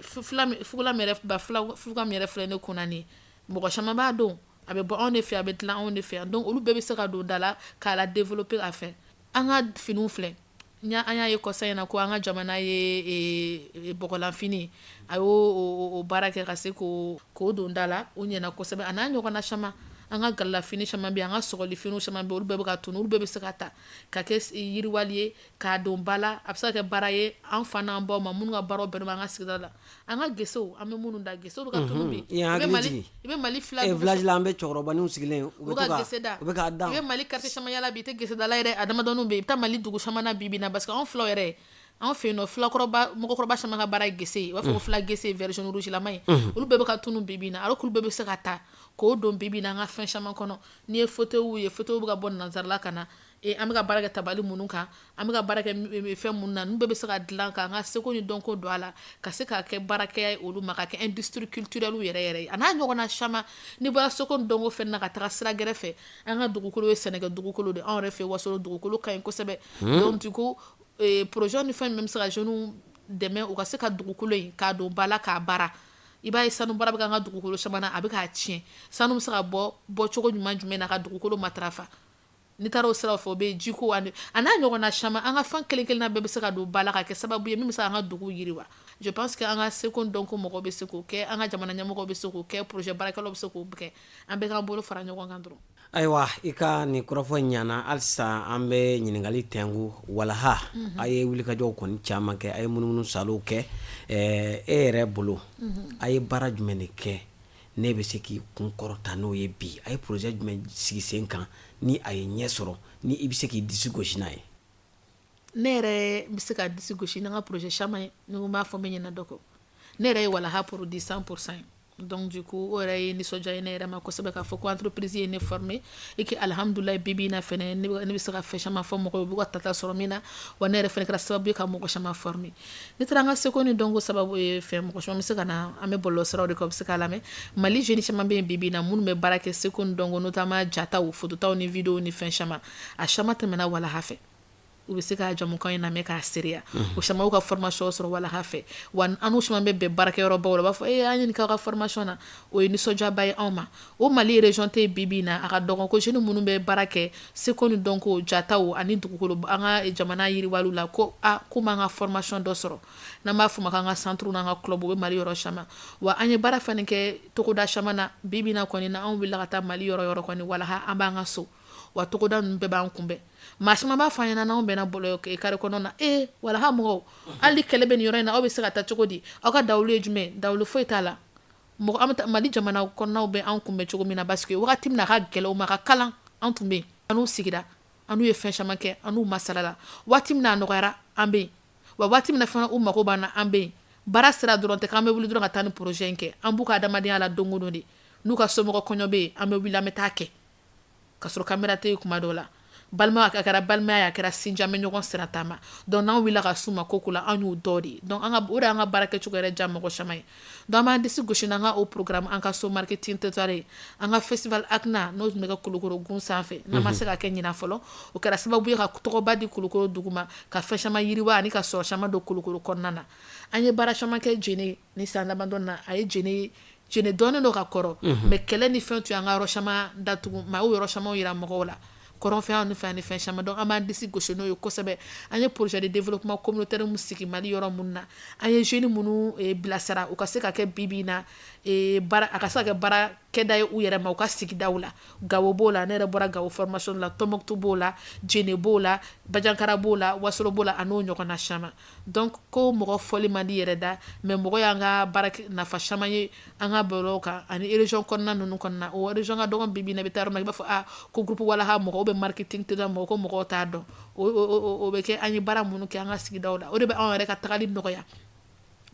fugula min yɛrɛ ba fuga min yɛrɛ filɛ ne kunna nin ye, mɔgɔ caman b'a dɔn, a bɛ bɔ anw de fɛ, a bɛ dilan anw de fɛ yan. Donc olu bɛɛ bɛ se ka don da la k'a la développer a fɛ. An ka finiw filɛ, an y'a ye kɔsa in na ko an ka jamana ye bɔgɔlanfini, a y'o o baara kɛ ka se k'o don da la, o ɲɛna kosɛbɛ, a n'a ɲɔgɔnna caman. An ka galafini caman bɛ yen, an ka sɔgɔlifiniw caman bɛ yen, olu bɛɛ bɛ ka tunu. Olu bɛɛ bɛ se ka ta ka kɛ yiriwali ye k'a don ba la. A bɛ se ka kɛ baara ye an fa n'an baw ma, minnu ka baaraw bɛnnen bɛ an ka sigida la. An ka gesew, an bɛ minnu da, gesew bɛ ka tunu bi. I bɛ Mali fila village la, an bɛ cɛkɔrɔbaninw sigilen, u bɛ ka gese da, u bɛ k'a da. I bɛ Mali quartier caman yala bi, i tɛ gesedala yɛrɛ, a damadɔninw bɛ yen. I bɛ taa Mali dugu caman na bi bi in na, parce que anw filaw yɛrɛ, an fɛ yen nɔ, filakɔrɔba, mɔgɔkɔrɔba caman ka baara ye gese ye. U b'a fɔ ko fila gese, vert jaune rouge lama ye. Olu bɛɛ bɛ ka tunu bi bi in na, alors que olu bɛɛ bɛ se ka ta k'o don bi bi in na an ka fɛn caman kɔnɔ. N'i ye fauteuil ye, fauteuil bɛ ka bɔ nansarala ka na, an bɛ ka baara kɛ tabali minnu kan, an bɛ ka baara kɛ fɛn minnu na, ninnu bɛɛ bɛ se ka dilan k'an ka seko ni dɔnko don a la, ka se k'a kɛ baarakɛya ye olu ma, ka kɛ industrie culturelle yɛrɛ yɛrɛ ye, a n'a ɲɔgɔnna caman. N'i bɔra seko ni dɔnko fɛn na ka taga sira gɛrɛ fɛ, an ka dugukolo ye sɛnɛkɛ dugukolo de. Anw yɛrɛ fɛ Wasolon, dugukolo ka ɲi kosɛbɛ. Donc du coup, projet ni fɛn min bɛ se ka jeunes dɛmɛ u ka se ka dugukolo in k'a don ba la k'a baara. I b'a ye sanu baara bɛ k'an ka dugukolo caman na, a bɛ k'a tiɲɛ. Sanu bɛ se ka bɔ bɔcogo ɲuman jumɛn na ka dugukolo matarafa? N'i taara o siraw fɛ, o bɛ jiko ani a n'a ɲɔgɔnna caman. An ka fan kelen kelenna bɛɛ bɛ se ka don ba la ka kɛ sababu ye min bɛ se an ka dugu yiriwa. Je pense que an ka seko dɔnko mɔgɔw bɛ se k'o kɛ, an ka jamana ɲɛmɔgɔw bɛ se k'o kɛ, projet baarakɛlaw bɛ se k'o kɛ. An bɛ k'an bolo fara ɲɔgɔn kan dɔrɔn. Ayiwa, i ka nin kɔrɔfɔ ɲana. Halisa an bɛ ɲininkali tɛnku walaha. A ye wulikajɔw kɔni caman kɛ, a ye munumunu salow kɛ. E yɛrɛ bolo, a ye baara jumɛn de kɛ ne bɛ se k'i kun kɔrɔta n'o ye bi? A ye projet jumɛn sigi sen kan ni a ye ɲɛ sɔrɔ, ni i bɛ se k'i disi gosi n'a ye? Ne yɛrɛ bɛ se ka disi gosi n'an ka projet caman ye. Ni ko n b'a fɔ, n bɛ ɲinɛ dɔ kɔ. Ne yɛrɛ ye walaha produit 100% ye. Donc du coup, o yɛrɛ ye nisɔndiya ye ne yɛrɛ ma kosɛbɛ, k'a fɔ ko entreprise ye ne former et que alhamdulilayi, bi bi in na fɛnɛ, ne bɛ se ka fɛn caman fɔ mɔgɔw ye, u b'u ka tata sɔrɔ min na. Wa ne yɛrɛ fɛnɛ kɛra sababu ye ka mɔgɔ caman former. Ne taara an ka seko ni dɔnko sababu ye fɛn mɔgɔ caman bɛ se ka na, an bɛ bɔlɔlɔsiraw de kan, u bɛ se k'a lamɛn. Mali jeune caman bɛ yen bi bi in na minnu bɛ baara kɛ seko ni dɔnko, notamment jataw, phototaw ni vidéo ni fɛn caman. A caman tɛmɛna walaha fɛ. U bɛ se ka jamukan in lamɛn k'a seereya. O caman y'u ka formation sɔrɔ walaha fɛ. Wa an n'u caman bɛ bɛn baarakɛyɔrɔbaw la, u b'a fɔ ee, an ye nin k'aw ka formation na. O ye nisɔndiyaba ye anw ma. O Mali région tɛ yen bi bi in na, a ka dɔgɔn ko jeune minnu bɛ baara kɛ seko ni dɔnko, jataw ani dugukolo, an ka jamana yiriwaliw la, ko a k'u m'an ka formation dɔ sɔrɔ, n'an b'a fɔ o ma k'an ka centre n'an ka club, u bɛ Mali yɔrɔ caman. Wa an ye baara fana kɛ togoda caman na. Bi bi in na kɔni na, anw wulila ka taa Mali yɔrɔ yɔrɔ kɔni, walaha an b'an ka so. Wa togoda ninnu bɛɛ b'an kunbɛn. Maa caman b'a fɔ an ɲɛna n'anw bɛnna bɔlɔ kare kɔnɔ na: ee, walaha mɔgɔw, hali kɛlɛ bɛ nin yɔrɔ in na, aw bɛ se ka taa cogo di? Aw ka dawulu ye jumɛn? Dawulu foyi t'a la. Mɔgɔ an bɛ taa Mali jamana kɔnɔnaw bɛ anw kunbɛn cogo min na, parce que wagati min na a ka gɛlɛn u ma ka kalan, an tun bɛ yen, an n'u sigira, an n'u ye fɛn caman kɛ, an n'u masalala. Waati min na a nɔgɔyara, an bɛ yen. Wa waati min na fana u mago b'an na, an bɛ yen. Baara sira dɔrɔn tɛ k'an bɛ wuli dɔrɔn ka taa ni projet in kɛ. An b'u ka adamadenya la don o don de. N'u ka somɔgɔ kɔɲɔ bɛ yen, an bɛ wuli, an bɛ taa kɛ ka sɔrɔ caméra tɛ yen kuma dɔw la. Balima, a kɛra balimaya ye, a kɛra sinji, an bɛ ɲɔgɔn sira taama. Donc n'an wulila ka s'u ma ko ko la, an y'u dɔ de ye. Donc an ka o de y'an ka baara kɛcogo yɛrɛ diya mɔgɔ caman ye. Donc an b'an disi gosi n'an ka o programme, an ka so marketing territoire ye, an ka festival ACNA, n'o tun bɛ kɛ Kulukoro gun sanfɛ, n'an ma se ka kɛ ɲinan fɔlɔ. O kɛra sababu ye ka tɔgɔba di Kulukoro dugu ma, ka fɛn caman yiriwa ani ka sɔrɔ caman don Kulukoro kɔnɔna na. An ye baara caman kɛ Jene ni san damadɔ na. A ye Jene, Jene dɔnnen don ka kɔrɔ, mais kɛlɛ ni fɛn tun y'an ka yɔrɔ caman datugu, maa y'o yɔrɔ caman yira mɔgɔw la, kɔrɔnfɛn ni fɛn ni fɛn caman. Donc an b'an disi gosi n'o ye kosɛbɛ. An ye projet de développement communautaire mun sigi Mali yɔrɔ minnu na, an ye jeunes minnu bilasira u ka se ka kɛ bi bi in na baara, a ka se ka kɛ baarakɛda ye u yɛrɛ ma u ka sigidaw la. Gawo b'o la, ne yɛrɛ bɔra Gawo formation la, Tɔnbɔkutu b'o la, Jene b'o la, Bajankara b'o la, Wasolo b'o la, a n'o ɲɔgɔnna caman. Donc ko mɔgɔ fɔli man di yɛrɛ da, mais mɔgɔ y'an ka baara nafa caman ye an ka bɔlɔlɔw kan ani région kɔnɔna ninnu kɔnɔna. O région ka dɔgɔn bi bi in na. I bɛ taa yɔrɔ min na, i b'a fɔ a ko groupe walaha mɔgɔw bɛ marketing tɛ mɔgɔ ko mɔgɔw t'a dɔn. O bɛ kɛ an ye baara minnu kɛ an ka sigidaw la, o de bɛ anw yɛrɛ ka tagali nɔgɔya.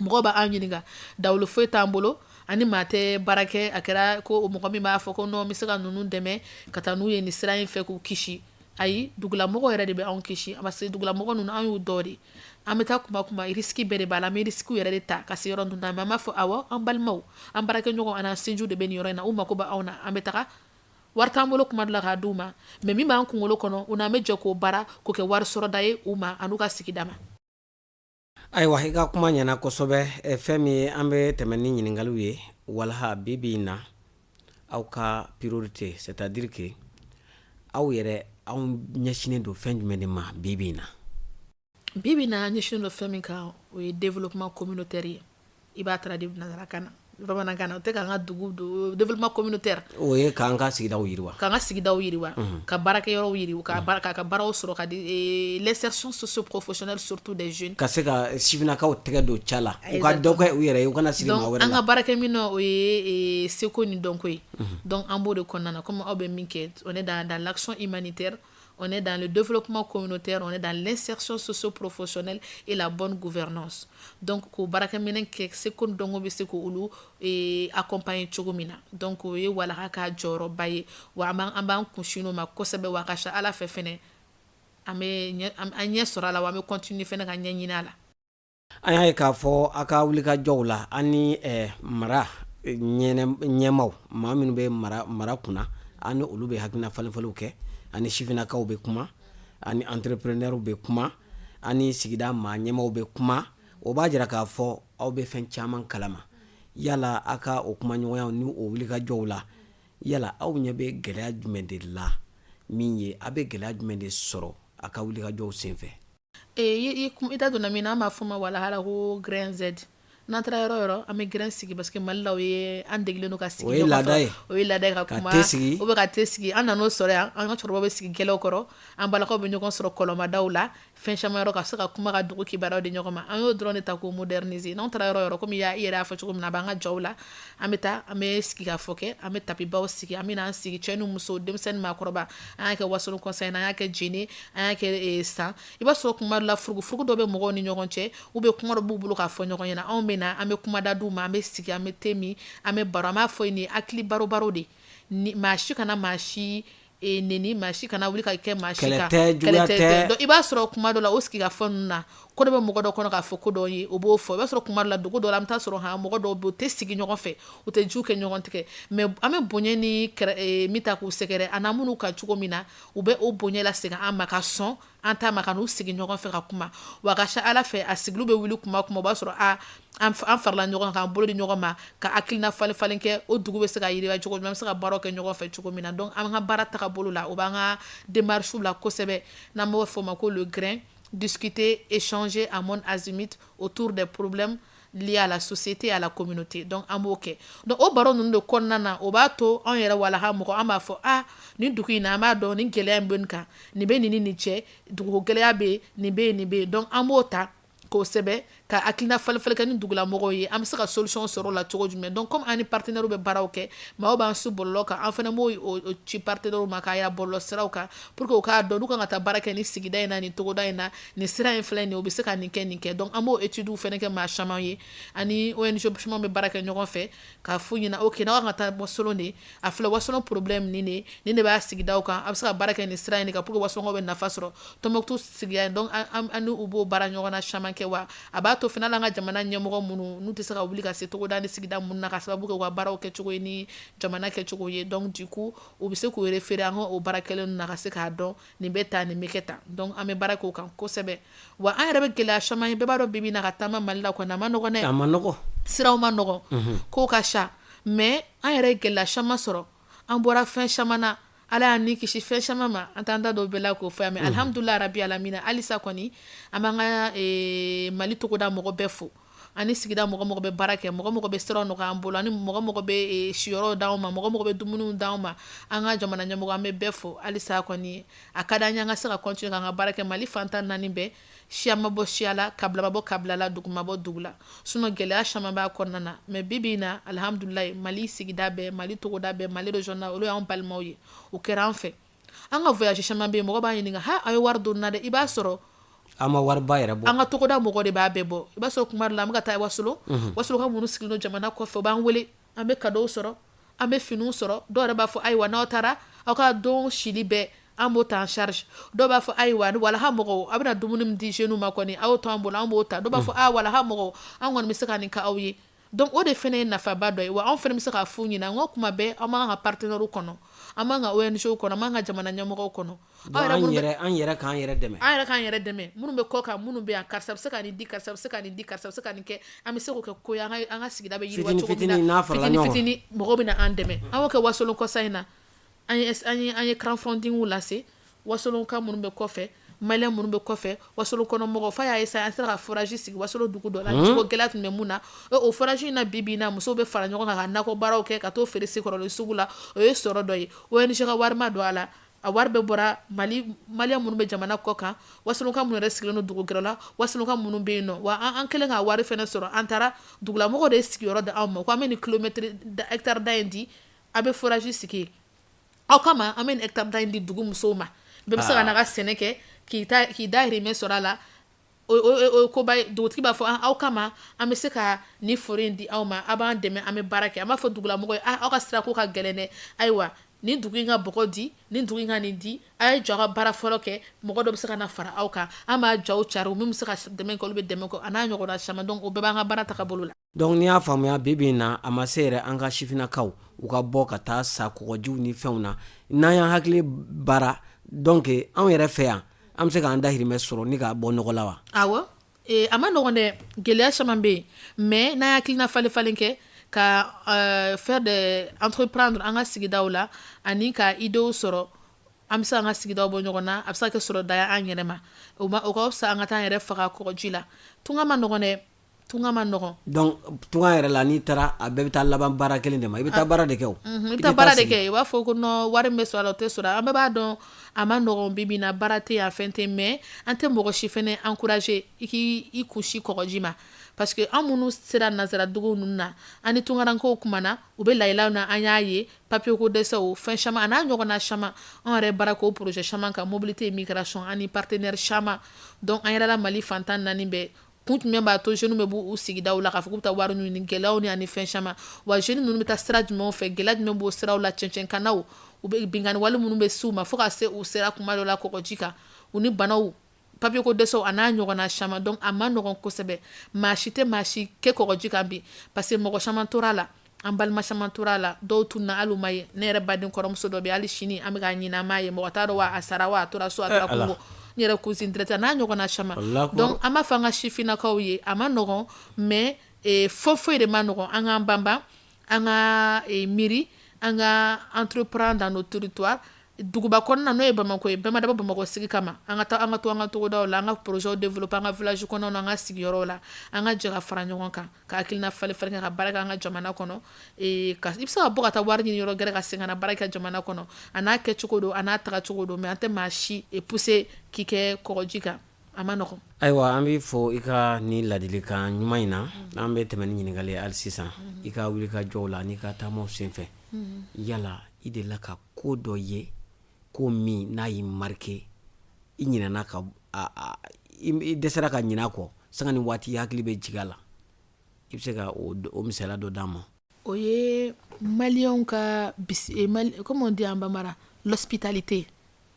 Mɔgɔw b'an ɲininka, dawulu foyi t'an bolo ani maa tɛ baara kɛ. A kɛra ko mɔgɔ min b'a fɔ ko non, n bɛ se ka ninnu dɛmɛ ka taa n'u ye nin sira in fɛ k'u kisi. Ayi, dugulamɔgɔw yɛrɛ de bɛ anw kisi, parce que dugulamɔgɔ ninnu, an y'u dɔ de. An bɛ taa kuma kuma, risque bɛɛ de b'a la. An bɛ risque yɛrɛ de ta ka se yɔrɔ ninnu na, mais an b'a fɔ awɔ, an balimaw, an baarakɛɲɔgɔnw ani an sinjiw de bɛ nin yɔrɔ in na, u mako bɛ anw na, an bɛ taga. Wari t'an bolo kuma dɔ la k'a d'u ma, mais min b'an kunkolo kɔnɔ, u n'an bɛ jɛ k'o baara k'o kɛ wari sɔrɔda ye u ma an'u ka sigida ma. Ayiwa, i ka kuma ɲɛna kosɛbɛ. Fɛn min ye, an bɛ tɛmɛ ni ɲininkaliw ye. Walaha, bi bi in na, aw ka priorité, c'est à dire que aw yɛrɛ, aw ɲɛsinnen don fɛn jumɛn de ma bi bi in na? Bi bi in na, an ɲɛsinnen don fɛn min kan, o ye développement communautaire ye. I b'a traduit nanzarakan na, bamanankan na, o tɛ k'an ka dugu développement communautaire. O ye k'an ka sigidaw yiriwa. K'an ka sigidaw yiriwa, ka baarakɛyɔrɔw yiriwa, ka baara ka baaraw sɔrɔ ka di, l'insertion socio-professionnelle, surtout des jeunes. Ka se ka sifinnakaw tɛgɛ don ca la, u ka dɔ kɛ u yɛrɛ ye, u kana siri maa wɛrɛ la. An ka baarakɛminɛn, o ye seko ni dɔnko ye. Donc an b'o de kɔnɔna na, comme aw bɛ min kɛ, on est dans l'action humanitaire, on est dans le développement communautaire, on est dans l'insertion socio-professionnelle et la bonne gouvernance. Donc k'o baarakɛminɛn kɛ, seko ni dɔnko bɛ se k'olu accompagner cogo min na. Donc o ye walaha ka jɔyɔrɔba ye. Wa an b'an kunsin o ma kosɛbɛ. Wa a ka ca Ala fɛ fɛnɛ, an bɛ an ɲɛ sɔrɔ a la, wa an bɛ continuer fɛnɛ ka ɲɛɲini a la. An y'a ye k'a fɔ a ka wulikajɔw la, an ni mara ɲɛmaw, maa minnu bɛ mara kunna, an ni olu bɛ hakilina falenfalenw kɛ, ani sifinnakaw bɛ kuma, ani entrepreneurs bɛ kuma, ani sigida maa ɲɛmaw bɛ kuma. O b'a jira k'a fɔ aw bɛ fɛn caman kalama. Yala aw ka o kumaɲɔgɔnyaw ni o wulikajɔw la, yala aw ɲɛ bɛ gɛlɛya jumɛn de la, min ye aw bɛ gɛlɛya jumɛn de sɔrɔ a ka wulikajɔw senfɛ? I da donna min na, an b'a fɔ ma walahala ko grain Z. N'an taara yɔrɔ yɔrɔ, an bɛ grin sigi parce que Mali la, o ye an degelen don ka sigi. O ye laada ye. O ye laada ye, ka kuma te sigi. O bɛ ka te sigi. An nan'o sɔrɔ yan. An ka cɛkɔrɔbaw bɛ sigi gɛlɛw kɔrɔ, an balakaw bɛ ɲɔgɔn sɔrɔ kɔlɔnmadaw la, fɛn caman yɔrɔ, ka se ka kuma, ka dugu kibaruyaw di ɲɔgɔn ma. An y'o dɔrɔn de ta k'o moderniser. N'an taara yɔrɔ yɔrɔ, komi i yɛrɛ y'a fɔ cogo min na, a b'an ka jaw la, an bɛ taa, an bɛ sigi ka fɔ kɛ, an bɛ tapibaw sigi, an bɛ n'an sigi, cɛ ni muso, denmisɛnnin, maakɔrɔba. An y'a kɛ Wasolon kɔsa in na, an y'a kɛ Jene, an y'a kɛ San. I b'a sɔrɔ kuma dɔ la, furugufurugu dɔ bɛ mɔgɔw ni ɲɔgɔn cɛ, u bɛ kuma dɔ b'u bolo k'a fɔ ɲɔgɔn ɲɛna. Anw bɛ na, an bɛ kuma da d'u ma, an bɛ sigi, an bɛ te min, an bɛ baro, an b'a fɔ nin hakili baro baro de ni maa si kana maa si neni, maa si kana wuli ka kɛ maa si kan. Kɛlɛ tɛ, juguya tɛ. Donc i b'a sɔrɔ kuma dɔ la, o sigi ka fɔ ninnu na, ko dɔ bɛ mɔgɔ dɔ kɔnɔ k'a fɔ ko dɔ ye, o b'o fɔ. I b'a sɔrɔ kuma dɔ la, dugu dɔ la, an bɛ taa sɔrɔ han mɔgɔ dɔw bɛ, u tɛ sigi ɲɔgɔn fɛ, u tɛ ju kɛ ɲɔgɔn tigɛ, mais an bɛ bonya ni min ta k'u sɛgɛrɛ, a n'an minnu kan cogo min na, u bɛ o bonya lasegin an ma, ka sɔn an ta ma, ka n'u sigi ɲɔgɔn fɛ ka kuma. Wa a ka ca Ala fɛ, a sigiliw bɛ wuli kuma kuma, o b'a sɔrɔ a an farala ɲɔgɔn kan, k'an bolo di ɲɔgɔn ma, ka hakilina falen falen kɛ, o dugu bɛ se ka yiriwa cogo min, an bɛ se ka baaraw kɛ ɲɔgɔn fɛ cogo min na. Donc an ka baara tagabolo la, o b'an ka démarche la kosɛbɛ, n'an b'o fɔ o ma ko le grain, discuter, échanger à mon azimut autour des problèmes liés à la société et à la communauté. Donc an b'o kɛ. Donc o baro ninnu de kɔnɔna na, o b'a to anw yɛrɛ walaha mɔgɔ, an b'a fɔ a nin dugu in na, an b'a dɔn nin gɛlɛya in bɛ nin kan, nin bɛ nin ni nin cɛ, duguko gɛlɛya bɛ yen, nin bɛ yen, nin bɛ yen. Donc an b'o ta k'o sɛbɛn, ka hakilina falen falen kɛ ni dugulamɔgɔw ye, an bɛ se ka solution sɔrɔ o la cogo jumɛn. Donc comme an ni partenaires bɛ baaraw kɛ, maaw b'an su bɔlɔlɔ kan, an fana b'o ci partenaires ma k'a yira bɔlɔlɔ siraw kan, pour que u k'a dɔn n'u kan ka taa baara kɛ nin sigida in na, nin togoda in na, nin sira in filɛ nin ye, u bɛ se ka nin kɛ, nin kɛ. Donc an b'o études fana kɛ maa caman ye, ani ONG caman bɛ baara kɛ ɲɔgɔn fɛ, k'a f'u ɲɛna: ok, n'aw kan ka taa Wasolon de, a filɛ, Wasolon problème nin de, nin de b'a sigidaw kan, a bɛ se ka baara kɛ nin sira in de kan pour que Wasolonkaw bɛ nafa sɔrɔ, Tɔnbukutu sigida in. Donc an ni u b'o baara ɲɔgɔn na caman kɛ. Wa a b'a to fana, hali an ka jamana ɲɛmɔgɔ minnu n'u tɛ se ka wuli ka se togoda ni sigida minnu na, ka sababu kɛ u ka baaraw kɛcogo ye ni jamana kɛcogo ye, donc du coup u bɛ se k'u référer an ka o baara kɛlen ninnu na, ka se k'a dɔn nin bɛ tan, nin bɛ kɛ tan. Donc an bɛ baara kɛ o kan kosɛbɛ. Wa an yɛrɛ bɛ gɛlɛya caman ye. Bɛɛ b'a dɔn, bi bi in na, ka taama Mali la kɔni, a ma nɔgɔn dɛ. A ma nɔgɔn. Siraw ma nɔgɔn, kow ka ca, mais an yɛrɛ ye gɛlɛya caman sɔrɔ, an bɔra fɛn caman na, Ala y'an ni kisi fɛn caman ma, an t'an da don bɛɛ la k'o fɔ yan. Mais alhamdulilayi rabi alamina, halisa kɔni an b'an ka Mali togoda mɔgɔ bɛɛ fo, ani sigida mɔgɔ mɔgɔ bɛ baara kɛ, mɔgɔ mɔgɔ bɛ siraw nɔgɔya an bolo, ani mɔgɔ mɔgɔ bɛ siyɔrɔw d'anw ma, mɔgɔ mɔgɔ bɛ dumuniw d'anw ma. An ka jamana ɲɛmɔgɔ, an bɛ bɛɛ fo. Halisa kɔni a ka d'an ye an ka se ka continuer k'an ka baara kɛ Mali fan 14 bɛɛ, siya ma bɔ siya la, kabila ma bɔ kabila la, dugu ma bɔ dugu la, sinon gɛlɛya caman b'a kɔnɔna na. Mais bi bi in na, alhamdulilayi, Mali sigida bɛɛ, Mali togoda bɛɛ, Mali région na, olu y'an balimaw ye, o kɛra an fɛ. An ka voyage caman bɛ yen, mɔgɔ b'a ɲininka: ha, aw ye wari don na dɛ. I b'a sɔrɔ An ma wariba yɛrɛ bɔ. An ka togoda mɔgɔ de b'a bɛɛ bɔ. I b'a sɔrɔ kuma dɔ la, an bɛ ka taa Wasolon, Wasolon ka minnu sigilen don jamana kɔfɛ, u b'an wele, an bɛ cadeau sɔrɔ, an bɛ finiw sɔrɔ. Dɔw yɛrɛ b'a fɔ: ayiwa, n'aw taara, aw ka don sili bɛɛ, an b'o ta en charge. Dɔw b'a fɔ: ayiwa, walaha mɔgɔw, a bɛna dumuni min di jeunes ma kɔni, aw y'o to an bolo, an b'o ta. Dɔw b'a fɔ: aa, walaha mɔgɔw, an kɔni bɛ se ka nin kɛ aw ye. Donc o de fana ye nafaba dɔ ye. Wa anw fana bɛ se k'a f'u ɲɛna, n ko kuma bɛɛ, an b'an ka partenaires kɔnɔ, an b'an ka ONG kɔnɔ, an b'an ka jamana ɲɛmɔgɔw kɔnɔ. An yɛrɛ, an yɛrɛ k'an yɛrɛ dɛmɛ. An yɛrɛ k'an yɛrɛ dɛmɛ, minnu bɛ kɔ kan, minnu bɛ yan, karisa bɛ se ka nin di, karisa bɛ se ka nin di, karisa bɛ se ka nin kɛ, an bɛ se k'o kɛ ko ye, an ka sigida bɛ yiriwa cogo min na, fitinin fitinin, mɔgɔw bɛ na an dɛmɛ. An y'o kɛ Wasolon kɔsa in na, an ye crowdfunding lase Wasolon ka minnu bɛ kɔfɛ, malien minnu bɛ kɔfɛ, Wasolon kɔnɔ mɔgɔw fa y'a ye sa, an sera ka forage sigi Wasolon dugu dɔ la, jiko gɛlɛya tun bɛ mun na. O forage in na, bi bi in na, musow bɛ fara ɲɔgɔn kan ka nakɔ baaraw kɛ, ka t'o feere Sekɔrɔni sugu la. O ye sɔrɔ dɔ ye. ONG ka wari ma don a la, a wari bɛɛ bɔra Mali malien minnu bɛ jamana kɔ kan, Wasolonka minnu yɛrɛ sigilen don dugu gɛrɛ la, Wasolonka minnu bɛ yen nɔ. Wa an kɛlen ka wari fana sɔrɔ, an taara dugulamɔgɔw de ye sigiyɔrɔ di anw ma, ko an bɛ nin kilomètre hectare da in di, a bɛ forage sigi aw kama, an bɛ nin hectare da in di dugu musow ma, bɛɛ bɛ se ka na ka sɛnɛ kɛ k'i dahirimɛ sɔrɔ a la. O koba ye. Dugutigi b'a fɔ: aw kama, an bɛ se ka nin foro in di aw ma, aw b'an dɛmɛ, an bɛ baara kɛ. An b'a fɔ dugulamɔgɔw ye: aw ka sirako ka gɛlɛn dɛ, ayiwa, nin dugu in ka bɔgɔ di, nin dugu in ka nin di, a ye jɔ a ka baara fɔlɔ kɛ, mɔgɔ dɔ bɛ se ka na fara aw kan, an b'a jaw cari, min bɛ se ka dɛmɛ kɛ, olu bɛ dɛmɛ kɛ, a n'a ɲɔgɔnna caman. Donc o bɛɛ b'an ka baara tagabolo la. Donc n'i y'a faamuya, bi bi in na, a ma se yɛrɛ an ka sifinnakaw u ka bɔ ka taa sa kɔgɔjiw ni fɛnw na. N'an y'an hakili baara, donc anw yɛrɛ fɛ yan, an bɛ se k'an dahirimɛ sɔrɔ ni k'a bɔ nɔgɔ la wa? Awɔ, a ma nɔgɔn dɛ, gɛlɛya caman bɛ yen, mais n'an hakilina falen falen kɛ, ka faire de entreprendre an ka sigidaw la, ani ka idéew sɔrɔ, an bɛ se an ka sigidaw bɔ ɲɔgɔn na, a bɛ se ka kɛ sɔrɔ da ye an yɛrɛ ma. O ma, o ka fisa an ka taa an yɛrɛ faga kɔgɔji la. Tunga ma nɔgɔn dɛ. Tunga man nɔgɔn. Donc tunga yɛrɛ la, n'i taara, a bɛɛ bɛ taa laban baara kelen de ma. I bɛ taa baara de kɛ o. I bɛ taa baara de kɛ. I b'a fɔ ko non, wari min bɛ sɔrɔ a la, o tɛ sɔrɔ. An bɛɛ b'a dɔn a man nɔgɔn bi bi in na, baara tɛ yen, a fɛn tɛ yen, mais an tɛ mɔgɔ si fɛnɛ encourager i k'i kunsin kɔgɔji ma, parce que an minnu sera nanzaradugu ninnu na, an ni tunkarankew kumana, u bɛ layilaw na, an y'a ye papier ko dɛsɛw, fɛn caman, a n'a ɲɔgɔnna caman. An yɛrɛ baara k'o projet caman kan, mobilité, migration, ani partenaire caman. Donc an yɛrɛ la Mali fan 14 bɛɛ, kun jumɛn b'a to jeunes bɛ b'u sigidaw la k'a fɔ k'u bɛ taa wari ɲini? Gɛlɛyaw ni ani fɛn caman. Wa jeunes ninnu bɛ taa sira jumɛnw fɛ? Gɛlɛya jumɛn b'o siraw la? Cɛncɛnkannaw, u bɛ binkanni wale minnu bɛ s'u ma, fo ka se u sera kuma dɔ la kɔgɔji kan, u ni banaw, papier ko dɛsɛw, a n'a ɲɔgɔnna caman. Donc a man nɔgɔn kosɛbɛ. Maa si tɛ maa si kɛ kɔgɔji kan bi, parce que mɔgɔ caman tora a la, an balima caman tora a la, dɔw tununna, hali u ma ye. Ne yɛrɛ baden kɔrɔmuso dɔ bɛ, hali sini an bɛ k'a ɲini, an m'a ye. Mɔgɔ t'a dɔn wa a sara wa a tora so, a tora kungo. N yɛrɛ cousine directe, a n'a ɲɔgɔnna caman. Donc an b'a fɔ an ka sifinnakaw ye, a man nɔgɔn, mais foyi foyi de man nɔgɔn. An k'an banban, an ka miiri, an ka entreprendre dans nos territoires. Duguba kɔnɔna, n'o ye Bamakɔ ye, bɛɛ ma dabɔ Bamakɔ sigi kama. An ka taa, an ka to an ka togodaw la, an ka projets développer an ka village kɔnɔnaw na, an ka sigiyɔrɔw la. An ka jɛ ka fara ɲɔgɔn kan, ka hakilina falen falen kɛ, ka baara kɛ an ka jamana kɔnɔ. Ka i bɛ se ka bɔ ka taa wari ɲini yɔrɔ gɛrɛ, ka segin ka na baara kɛ jamana kɔnɔ. A n'a kɛcogo don, a n'a tagacogo don, mais an tɛ maa si pousser k'i kɛ kɔgɔji kan, a ma nɔgɔn. Ayiwa, an b'i fo i ka nin ladilikan ɲuman in na. An bɛ tɛmɛ ni ɲininkali ye hali sisan. I ka wuli ka jɔw la n'i ka taamaw senfɛ, yala i delila ka ko dɔ ye, ko min n'a y'i marqué, i ɲinɛna ka i dɛsɛra ka ɲinɛ a kɔ, sanga ni waati i hakili bɛ jigin a la, i bɛ se ka o misaliya dɔ d'an ma? O ye maliyɛnw ka, comment on dit en bambara, l'hospitalité.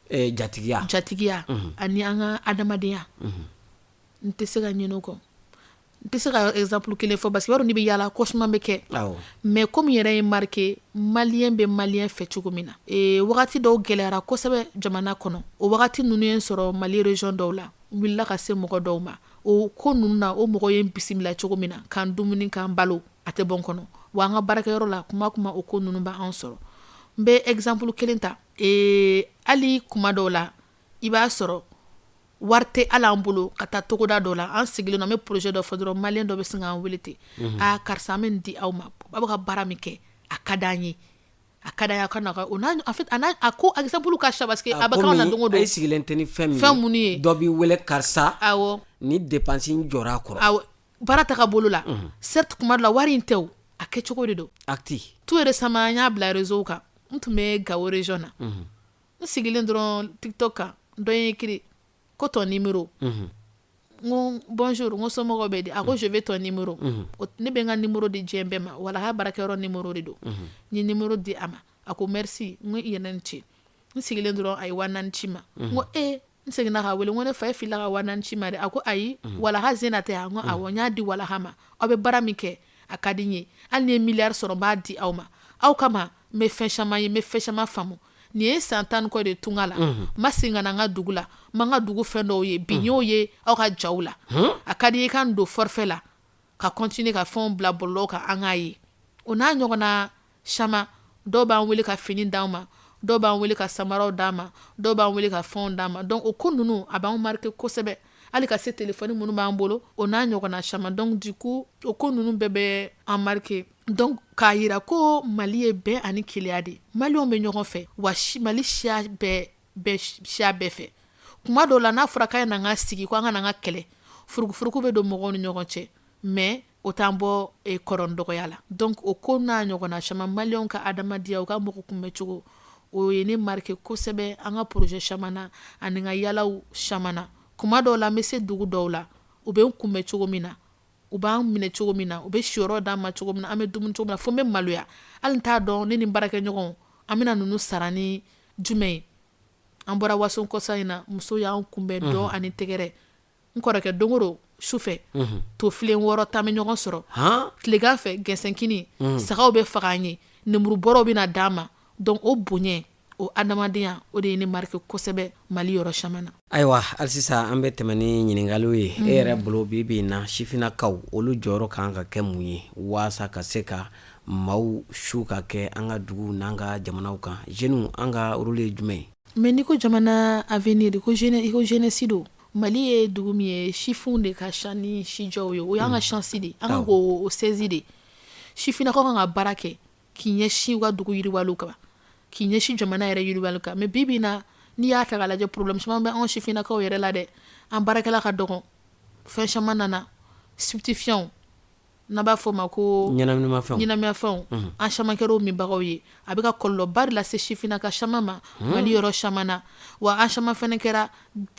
Jatigiya. Jatigiya ani an ka adamadenya. N tɛ se ka ɲinɛ o kɔ. N tɛ se ka exemple kelen fɔ, parce que i b'a dɔn, n'i bɛ yaala, ko caman bɛ kɛ, mais ko min yɛrɛ ye marqué, maliyɛn bɛ maliyɛn fɛ cogo min na. Wagati dɔw gɛlɛyara kosɛbɛ jamana kɔnɔ. O wagati ninnu ye n sɔrɔ Mali région dɔw la. N wulila ka se mɔgɔ dɔw ma. O ko ninnu na, o mɔgɔ ye n bisimila cogo min na, k'an dumuni, k'an balo, a tɛ bɔ n kɔnɔ. Wa an ka baarakɛyɔrɔ la, kuma kuma, o ko ninnu b'an sɔrɔ. N bɛ exemple kelen ta. Hali kuma dɔw la, i b'a sɔrɔ wari tɛ hali an bolo ka taa togoda dɔ la, an sigilen don, an bɛ projet dɔ fɔ dɔrɔn, maliyɛn dɔ bɛ sin k'an wele ten: "Aa karisa, an bɛ nin di aw ma, aw bɛ ka baara min kɛ, a ka d'an ye, a ka d'an ye, a ka na." O n'a, en fait, a n'a a ko exemple ka ca, parce que a bɛ k'anw na don o don. E sigilen tɛ ni fɛn min fɛn minnu ye, dɔ b'i wele: "Karisa, ni dépense in jɔra a kɔrɔ." Awɔ, baara taga bolo la, certes, kuma dɔ la wari in tɛ o, a kɛcogo de don. Acte. Tout récemment, an y'a bila réseau kan, n tun bɛ Gawo région na. N sigilen dɔrɔn TikTok kan, dɔ ye écrit ko: "Ton numéro." N ko: "Bonjour." N ko: "Somɔgɔw bɛ di?" A ko: "Je veux ton numéro." Ne bɛ n ka numéro di diɲɛ bɛɛ ma, walaha baarakɛyɔrɔ numéro de don. N ye numéro di a ma, a ko: "Merci." N ko: "I yɛrɛ ni ce." N sigilen dɔrɔn, a ye 4000 ci ma. N ko: "E." N seginna k'a wele, n ko: "Ne fa, e filila ka 4000 ci ma dɛ." A ko: "Ayi, walaha Zena tɛ yan?" N ko: "Awɔ, n y'a di walaha ma. Aw bɛ baara min kɛ, a ka di n ye. Hali ni ye miliyari sɔrɔ, n b'a di aw ma. Aw kama n bɛ fɛn caman ye, n bɛ fɛn caman faamu. Nin ye san 10 ni kɔ de tunga la, n ma segin ka na n ka dugu la, n ma n ka dugu fɛn dɔw ye. Bi n y'o ye aw ka jaw la. A ka di i ye ka n don forfait la, ka continuer ka fɛnw bila bɔlɔlɔw kan, an k'a ye." O n'a ɲɔgɔnna caman. Dɔw b'an wele ka fini d'an ma, dɔw b'an wele ka samaraw d'an ma, dɔw b'an wele ka fɛnw d'an ma. Donc o ko ninnu, a b'an marqué kosɛbɛ, hali ka se téléphone minnu b'an bolo, o n'a ɲɔgɔnna caman. Donc du coup, o ko ninnu bɛɛ bɛ an marqué. Donc k'a yira ko Mali ye bɛn ani kelenya de, maliyɛnw bɛ ɲɔgɔn fɛ. Wa Mali siya bɛɛ bɛ siya bɛɛ fɛ. Kuma dɔw la, n'a fɔra k'a ye n'an ka sigi ko an ka n'an ka kɛlɛ, furukufuruku bɛ don mɔgɔw ni ɲɔgɔn cɛ, mais o t'an bɔ kɔrɔn dɔgɔya la. Donc o ko n'a ɲɔgɔnna caman, maliyɛnw ka adamadenya, u ka mɔgɔ kunbɛcogo, o ye ne marqué kosɛbɛ an ka projet caman na ani n ka yalaw caman na. Kuma dɔw la, n bɛ se dugu dɔw la, u bɛ n kunbɛ cogo min na, u b'an minɛ cogo min na, u bɛ siyɔrɔ d'an ma cogo min na, an bɛ dumuni cogo min na, fo n bɛ maloya. Hali n t'a dɔn ne ni n baarakɛɲɔgɔnw, an bɛna ninnu sara ni jumɛn ye. An bɔra Waso kɔsa in na, muso y'an kunbɛn dɔn ani tɛgɛrɛ. N kɔrɔkɛ, don o don sufɛ, to filen 6 tan bɛ ɲɔgɔn sɔrɔ. Tilegan fɛ, gɛnsɛnkini, sagaw bɛ faga an ye, nemuru bɔrɔw bɛ na d'an ma. Donc o bonya, o adamadenya, o de ye ne marqué kosɛbɛ Mali yɔrɔ caman na. Ayiwa, hali sisan an bɛ tɛmɛ ni ɲininkaliw ye. E yɛrɛ bolo, bi bi in na, sifinnakaw, olu jɔyɔrɔ kan ka kɛ mun ye waasa ka se ka maaw su ka kɛ an ka dugu n'an ka jamanaw kan? Jeunes, an ka rôle ye jumɛn ye? Mais n'i ko jamana avenir, ko jeune, i ko jeunesse don. Mali ye dugu min ye, sifinw de ka ca ni sijɛw ye. O y'an ka chance de, an kan k'o saisir de. Sifinnakaw kan ka baara kɛ k'i ɲɛsin u ka dugu yiriwaliw kan, k'i ɲɛsin jamana yɛrɛ yiriwali kan. Mais bi bi in na, n'i y'a ta k'a lajɛ, problème caman bɛ anw sifinnakaw yɛrɛ la dɛ. An baarakɛla ka dɔgɔn, fɛn caman nana, stupéfiants, n'a b'a fɔ o ma ko ɲɛnaminimafɛnw, an caman kɛra o minbagaw ye. A bɛ ka kɔlɔlɔba de lase sifinnaka caman ma Mali yɔrɔ caman na. Wa an caman fana kɛra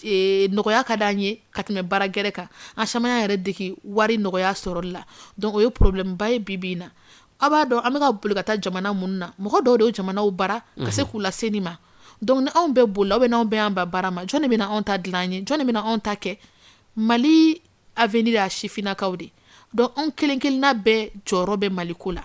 nɔgɔya ka d'an ye ka tɛmɛ baara gɛrɛ kan. An caman y'an yɛrɛ dege wari nɔgɔya sɔrɔli la. Donc o ye problème ba ye bi bi in na. Aw b'a dɔn an bɛ ka boli ka taa jamana minnu na, mɔgɔ dɔw de ye jamanaw baara ka se k'u lase nin ma. Donc ni anw bɛɛ bolila, ou bien n'anw bɛɛ y'an ban baara ma, jɔn de bɛna anw ta dilan an ye? Jɔn de bɛna anw ta kɛ? Mali avenir y'a sifinnakaw de. Donc anw kelen kelenna bɛɛ jɔyɔrɔ bɛ Mali ko la.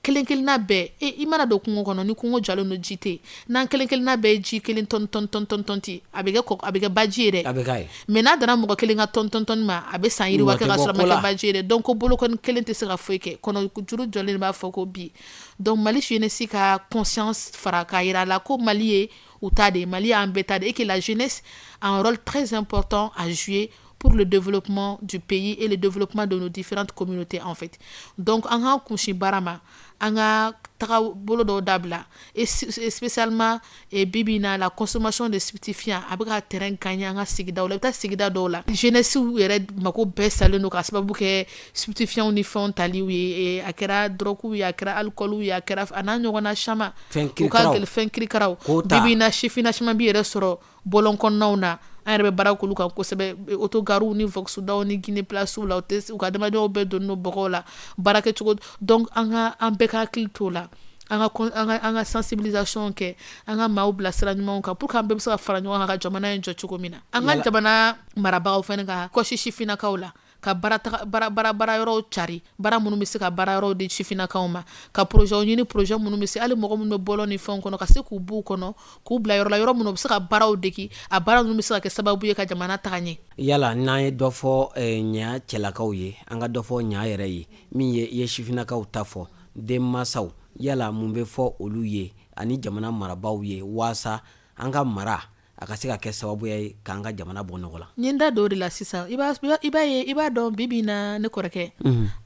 Kelen kelenna bɛɛ, i mana don kungo kɔnɔ, ni kungo jalen don, ji tɛ yen. N'an kelen kelenna bɛɛ ye ji kelen tɔni tɔni tɔni tɔni tɔni ten, a bɛ kɛ kɔgɔ, a bɛ kɛ baji ye dɛ. A bɛ k'a ye. Mais n'a danna mɔgɔ kelen ka tɔni tɔni tɔni ma, a bɛ san yiriwa kɛ ka sɔrɔ a ma kɛ baji ye dɛ. Donc ko bolokɔni kelen tɛ se ka foyi kɛ. Kɔnɔ juru jɔlen b'a fɔ ko bi. Donc Mali jeunesse ka conscience fara k'a jira a la ko Mali ye u ta de ye, Mali y'an bɛɛ ta de ye et que la jeunesse a un rôle très important à jouer pour le développement du pays et le développement de nos différentes communautés en fait. Donc an k'an kunsin baara ma, an ka taga bolo dɔw dabila, et spécialement bi bi in na, la consommation de stupéfiants a bɛ ka terrain gagner an ka sigidaw la. I bɛ taa sigida dɔw la, jeunesse yɛrɛ mako bɛɛ salen don k'a sababu kɛ stupéfiants ni fɛnw taliw ye. A kɛra drogue ye, a kɛra alcool ye, a kɛra a n'a ɲɔgɔnna caman. Fɛn U ka gɛlɛn, fɛn kirikaraw. Bi bi in na, sifinna caman b'i yɛrɛ sɔrɔ bɔlɔn kɔnɔnaw na. An yɛrɛ bɛ baara k'olu kan kosɛbɛ, autogarew ni Vox daw ni Guinée Place la. U tɛ u ka adamadenya bɛɛ donnen don bɔgɔw la baara kɛcogo. Donc an ka an bɛɛ ka hakili t'o la, an ka sensibilisation kɛ, an ka maaw bila sira ɲumanw kan pour que an bɛɛ bɛ se ka fara ɲɔgɔn kan ka jamana in jɔ cogo min na. An ka jamana marabagaw fana ka kɔsi sifinnakaw la, ka baara baara baara yɔrɔw cari, baara minnu bɛ se ka baara yɔrɔw di sifinnakaw ma, ka projet ɲini, projet minnu bɛ se hali mɔgɔ minnu bɛ bɔlɔn ni fɛnw kɔnɔ, ka se k'u b'u kɔnɔ, k'u bila yɔrɔ la, yɔrɔ minnu u bɛ se ka baaraw degi. A baara ninnu bɛ se ka kɛ sababu ye ka jamana taga ɲɛ. Yala n'an ye dɔ fɔ ɲa cɛlakaw ye, an ka dɔ fɔ ɲa yɛrɛ ye min ye, i ye sifinnakaw ta fɔ, denmansaw, yala mun bɛ fɔ olu ye ani jamana marabaaw ye waasa an ka mara a ka se ka kɛ sababuya ye k'an ka jamana bɔ nɔgɔ la? N ye n da don o de la sisan. I b'a ye, i b'a dɔn, bi bi in na, ne kɔrɔkɛ,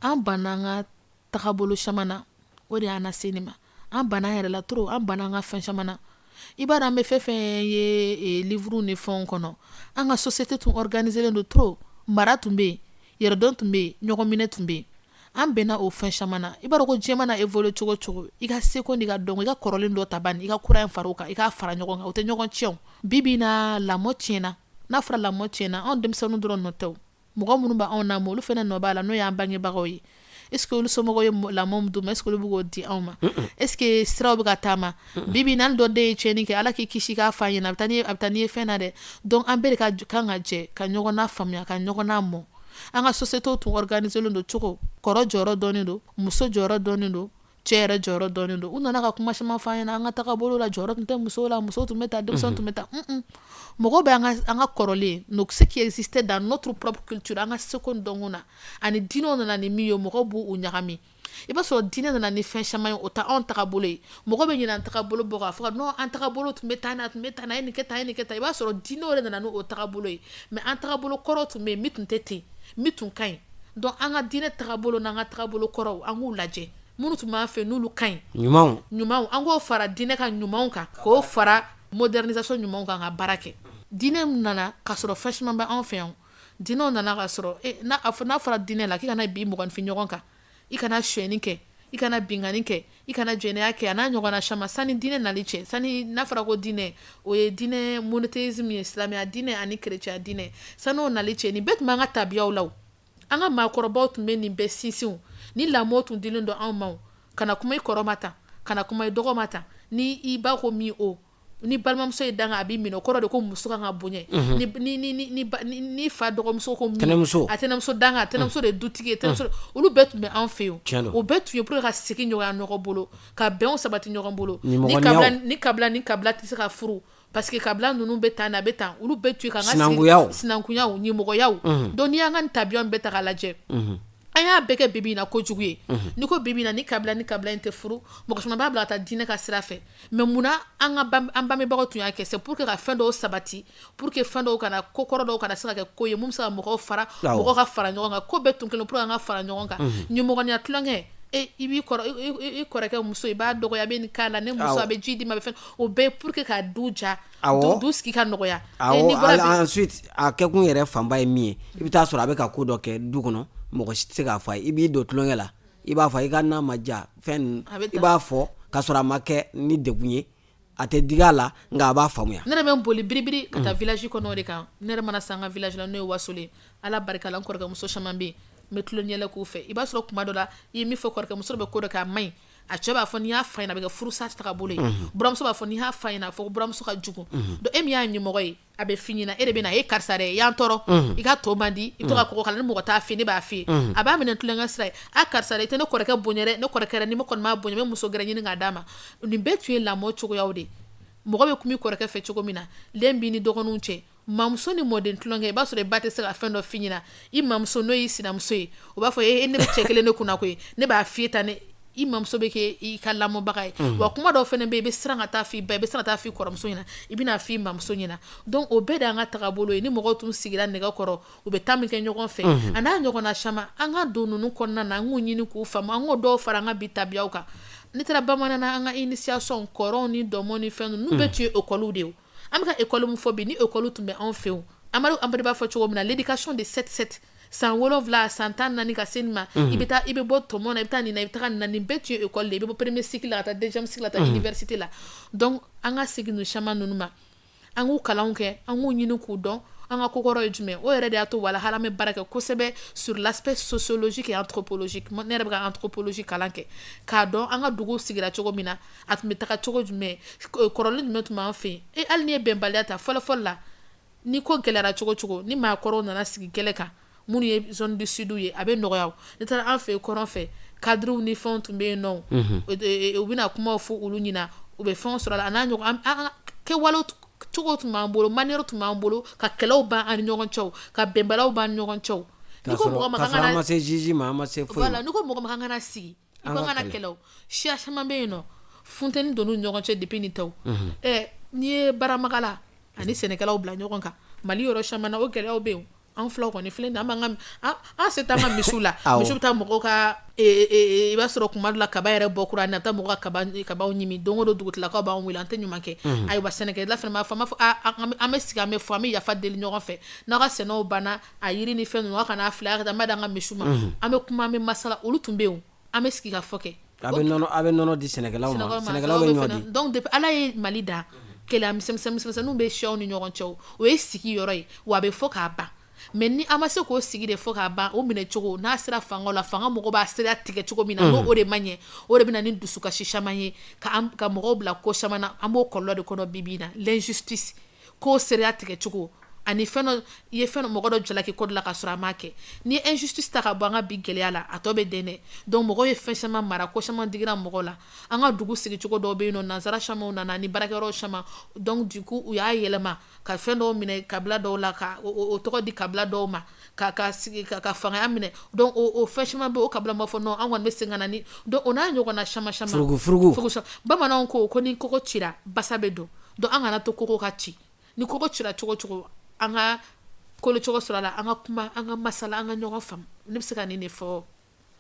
an banna an ka tagabolo caman na, o de y'an lase nin ma. An banna an yɛrɛ la trop, an banna an ka fɛn caman na. I b'a dɔn, an bɛ fɛn fɛn ye livre ni fɛnw kɔnɔ, an ka société tun organisé don trop. Mara tun bɛ yen, yɛrɛdɔn tun bɛ yen, ɲɔgɔn minɛ tun bɛ yen. An bɛnna o fɛn caman na. I b'a dɔn ko diɲɛ mana évoluer cogo cogo, i ka seko n'i ka dɔnko, i ka kɔrɔlen dɔ ta bani, i ka kura in fara o kan, i k'a fara ɲɔgɔn kan, o tɛ ɲɔgɔn tiɲɛ. Bi bi in na, lamɔ tiɲɛna. N'a fɔra lamɔ tiɲɛna, anw denmisɛnninw dɔrɔn nɔ tɛ, mɔgɔ minnu bɛ anw lamɔ, olu fana nɔ b'a la, n'o y'an bangebagaw ye. Est ce que olu somɔgɔw ye lamɔ min d'u ma, est ce que olu bɛ k'o di anw ma? Est ce que siraw bɛ ka taama? Bi bi in na, hali dɔ den ye tiɲɛni kɛ, Ala k'i kisi k'a fa ɲɛna, a bɛ taa n'i ye fɛn na dɛ. Donc an bɛɛ de ka kan ka jɛ ka ɲɔgɔn na faamuya, ka ɲɔgɔn na mɔ. An ka société tun organisé don cogo, kɔrɔ jɔyɔrɔ dɔnnen don, muso jɔyɔrɔ dɔnnen don, cɛ yɛrɛ jɔyɔrɔ dɔnnen don. U nana ka kuma caman fɔ an ɲɛna an ka tagabolo la, jɔyɔrɔ tun tɛ musow la, musow tun bɛ taa, denmisɛnw tun bɛ taa. Mɔgɔw bɛ an ka kɔrɔlen, donc ce qui existait dans notre propre culture, an ka seko ni dɔnko na, ani diinɛw nana ni min ye, mɔgɔw b'u ɲagami. I b'a sɔrɔ diinɛ nana ni fɛn caman ye, o ta anw tagabolo ye. Mɔgɔ bɛ ɲinɛ an tagabolo bɔ k'a fɔ non, an tagabolo tun bɛ tan, a tun bɛ tan, a ye nin kɛ tan, a ye nin kɛ tan. I b'a sɔrɔ diinɛw yɛrɛ nana n'o tagabolo ye, mais an tagabolo kɔrɔ tun bɛ yen min tun tɛ ten, min tun ka ɲi. Donc an ka diinɛ tagabolo n'an ka tagabolo kɔrɔw, an k'u lajɛ, minnu tun b'an fɛ n'olu ka ɲi, ɲumanw ɲumanw, an k'o fara diinɛ ka ɲumanw kan, k'o fara modernisation ɲumanw kan ka baara kɛ. Diinɛ nana k'a sɔrɔ fɛn caman bɛ anw fɛ yan. Diinɛw nana k'a sɔrɔ n'a fɔra diinɛ la k'i kana bin mɔgɔninfin ɲɔgɔn kan, i kana sonyɛni kɛ, i kana binkanni kɛ, i kana jɛnɛya kɛ, a n'a ɲɔgɔnna caman. Sani diinɛ nali cɛ, sani n'a fɔra ko diinɛ, o ye diinɛ monothéisme ye, silamɛya diinɛ ani chrétien diinɛ, sani o nali cɛ, nin bɛɛ tun b'an ka tabiyaw la. An ka maakɔrɔbaw tun bɛ nin bɛɛ sinsin. Ni lamɔ tun dilen don anw ma, kana kuma i kɔrɔ ma tan, kana kuma i dɔgɔ ma tan, ni i ba ko min, o ni balimamuso ye danga, a b'i minɛ. O kɔrɔ de ko muso kan ka bonya. Ni fa dɔgɔmuso ko min, tɛnɛmuso, a tɛnɛmuso danga, a tɛnɛmuso de ye dutigi ye, tɛnɛmuso, olu bɛɛ tun bɛ anw fɛ yen. O bɛɛ tun ye pour que ka segin ɲɔgɔnya ɲɔgɔn bolo, ka bɛnw sabati ɲɔgɔn bolo. Ni kabila ni kabila ni kabila tɛ se ka furu parce que kabila ninnu bɛ tan, a bɛ tan, olu bɛɛ tun ye ka sinankunya, sinankunyaw, ɲɛmɔgɔyaw. Donc n'i y'an ka nin tabiya bɛɛ ta k'a lajɛ, An y'a bɛɛ kɛ bibi in na kojugu ye. N'i ko bibi in na ni kabila ni kabila in tɛ furu, mɔgɔ caman b'a bila ka taa diinɛ ka sira fɛ. Mais munna an ka an bangebagaw tun y'a kɛ? C'est pour que ka fɛn dɔw sabati, pour que fɛn dɔw kana, ko kɔrɔ dɔw kana se ka kɛ ko ye mun bɛ se ka mɔgɔw fara, mɔgɔw ka fara ɲɔgɔn kan. Ko bɛɛ tun kelen pour que an ka fara ɲɔgɔn kan. Ɲɛmɔgɔniya tulonkɛ, e i b'i kɔrɔ i kɔrɔkɛ muso, i b'a dɔgɔya, a bɛ nin k'a la, ne muso a bɛ ji d'i ma, a bɛ fɛn o bɛɛ pour que ka du ja, du sigi ka nɔgɔya. Ensuite a kɛkun yɛrɛ fanba ye min ye, i bɛ taa sɔrɔ a bɛ ka ko dɔ kɛ du kɔnɔ, mɔgɔ si tɛ se k'a fɔ a ye. I b'i don tulonkɛ la, i b'a fɔ i ka n'a ma diya fɛn, i b'a fɔ k'a sɔrɔ a ma kɛ ni degun ye, a tɛ digi a la, nka a b'a faamuya. Ne yɛrɛ bɛ n boli biribiri ka taa village kɔnɔ o de kan. Ne yɛrɛ mana se an ka village la, n'o ye Wasolo, Ala barika la, n kɔrɔkɛmuso caman bɛ yen, n bɛ tulon yɛlɛ k'u fɛ. I b'a sɔrɔ kuma dɔ la, i ye min fɔ, kɔrɔkɛmuso bɛ ko dɔ kɛ, a man ɲi, a cɛ b'a fɔ n'i y'a f'a ɲɛna, a bɛ kɛ furusa taga bolo ye. Buramuso b'a fɔ n'i y'a f'a ɲɛna, a fɔ ko buramuso ka jugu. Donc e min y'a ɲɛmɔgɔ ye, a bɛ f'i ɲɛna, e de bɛ na e karisa dɛ, i y'an tɔɔrɔ, i ka to man di, i bɛ to ka kɔgɔ k'a la, ni mɔgɔ t'a fɛ, ne b'a f'i ye. A b'a minɛ tulonkɛ sira ye: a karisa dɛ, i tɛ ne kɔrɔkɛ bonya dɛ, ne kɔrɔkɛ yɛrɛ, ni ne kɔni m'a bonya, n bɛ muso gɛrɛ ɲini k'a d'a ma. Nin bɛɛ tun ye lamɔ cogoyaw de ye. Mɔgɔ bɛ kuma i kɔrɔkɛ fɛ cogo min na, lien b'i ni dɔgɔninw cɛ. Mamuso ni mɔden tulonkɛ, i b'a sɔrɔ i ba tɛ se ka fɛn dɔ f'i ɲɛna, i mamuso n'o y'i sinamuso ye, o b'a fɔ e ne bɛ cɛ kelen de kunna koyi, ne b'a f'i ye tan ne. I mamuso bɛ kɛ i ka lamɔbaga ye. Wa kuma dɔw fana bɛ yen, i bɛ siran ka taa f'i ba, i bɛ siran ka taa f'i kɔrɔmuso ɲɛna, i bɛna f'i mamuso ɲɛna. Donc o bɛɛ de y'an ka tagabolo ye. Ni mɔgɔw tun sigira nɛgɛ kɔrɔ, u bɛ taa min kɛ ɲɔgɔn fɛ, a n'a ɲɔgɔnna caman, an ka don ninnu kɔnɔna na, an k'u ɲini k'u faamu, an k'o dɔw fara an ka bi tabiyaw kan. N'i taara bamanan, an ka initiation kɔrɔw ni dɔnmɔ ni fɛn ninnu bɛɛ tun ye école de ye. An bɛ ka école min fɔ bi, ni école tun bɛ anw fɛ yen, Amadu Anpari b'a fɔ cogo min na, l'éducation de 7 7, san 7, san 14 ka se nin ma, i bɛ taa, i bɛ bɔ tɔmɔ na, i bɛ taa nin na, i bɛ taga nin na, nin bɛɛ tun ye école de ye. I bɛ bɔ premier cycle la ka taa deuxième cycle la, ka taa université la. Donc an ka segin ninnu caman ninnu ma, an k'u kalanw kɛ, an k'u ɲini k'u dɔn an ka kokɔrɔ ye jumɛn. O yɛrɛ de y'a to wala hali an bɛ baara kɛ kosɛbɛ sur l'aspect sociologique et anthropologique. Ne yɛrɛ bɛ ka anthropologie kalan kɛ k'a dɔn an ka dugu sigira cogo min na, a tun bɛ taga cogo jumɛn, kɔrɔlen jumɛn tun b'an fɛ yen. E hali n'i ye bɛnbaliya ta fɔlɔ fɔlɔ la, ni ko gɛlɛyara cogo cogo, ni maakɔrɔw nana sigi kɛlɛ kan, minnu ye zone du sud ye, a bɛ nɔgɔya. N'i taara an fɛ yen kɔrɔn fɛ, cadrew ni fɛnw tun bɛ yen nɔ, u bɛna kumaw fɔ olu ɲɛna, u bɛ fɛnw sɔrɔ a la. A n'a ɲɔgɔn an kɛwale cogo tun b'an bolo, manière tun b'an bolo ka kɛlɛw ban an ni ɲɔgɔn cɛ, ka bɛnbaliyaw ban an ni ɲɔgɔn cɛ. N'i ko mɔgɔ ma k'an kana, ma se juge ma, an ma se foyi ma. Voilà, n'i ko mɔgɔ ma k'an kana sigi, i ko an kana kɛlɛ, siya caman bɛ yen nɔ, funteni donn'u ni ɲɔgɔn cɛ depuis ni tɛ. Ɛ n'i ye baaramagala ani sɛnɛkɛlaw bila ɲɔgɔn kan, Mali yɔrɔ caman na, o gɛlɛyaw bɛ yen. An filaw kɔni filɛ nin ye, an b'an ka an se t'an ka misiw la, misiw bɛ taa mɔgɔw ka, i b'a sɔrɔ kuma dɔ la kaba yɛrɛ bɔ kura, a bɛ taa mɔgɔw ka kabaw ɲimi. Don o don dugutigilakaw b'an wele, an tɛ ɲuman kɛ. Ayiwa, sɛnɛkɛla fana b'a fɔ, an b'a fɔ an bɛ sigi, an bɛ fɔ, an bɛ yafa deli ɲɔgɔn fɛ. N'aw ka sɛnɛw banna, a yiri ni fɛn ninnu, aw kana fili, a ka taa, an b'a d'an ka misiw ma, an bɛ kuma, an bɛ masala. Olu tun bɛ yen, an bɛ sigi ka fɔ kɛ. A bɛ nɔnɔ, a bɛ nɔnɔ di sɛnɛkɛlaw ma, sɛnɛkɛlaw bɛ ɲɔ di. Donc depuis Ala ye Mali da, kɛlɛ misɛnmisɛnninw bɛ siyaw ni ɲɔgɔn cɛ, o ye sigi yɔrɔ ye, wa a bɛ fɔ k'a ban. Mais ni an ma se k'o sigi de fɔ k'a ban, o minɛ cogo n'a sera fanga la, fanga mɔgɔ b'a sira tigɛ cogo min na, n'o o de ma ɲɛ, o de bɛ na ni dusukasi caman ye, ka mɔgɔw bila ko caman na. An b'o kɔlɔlɔ de kɔnɔ bi bi in na, l'injustice, ko sariya tigɛ cogo ani fɛn dɔ, i ye fɛn dɔ, mɔgɔ dɔ jalaki ko dɔ la k'a sɔrɔ a m'a kɛ. Ni ye injustice ta ka bɔ an ka bi gɛlɛya la, a tɔ bɛ den dɛ. Donc mɔgɔw ye fɛn caman mara, ko caman digira mɔgɔw la. An ka dugu sigicogo dɔw bɛ yen nɔ, nansara camanw nana ni baarakɛyɔrɔ caman, donc du coup u y'a yɛlɛma ka fɛn dɔw minɛ kabila dɔw la, ka o tɔgɔ di kabila dɔw ma, ka sigi ka fangaya minɛ. Donc o fɛn caman bɛ o kabila b'a fɔ non, an kɔni bɛ segin ka na ni. Donc o n'a ɲɔgɔnna caman caman. Furugu furugu. Bamananw ko ni koko cira, basa bɛ don. Donc an kana to koko ka ci. Ni koko cira cogo cogo, an ka kolo cogo sɔrɔ a la, an ka kuma, an ka masala, an ka ɲɔgɔn faamu. Ne bɛ se ka nin de fɔ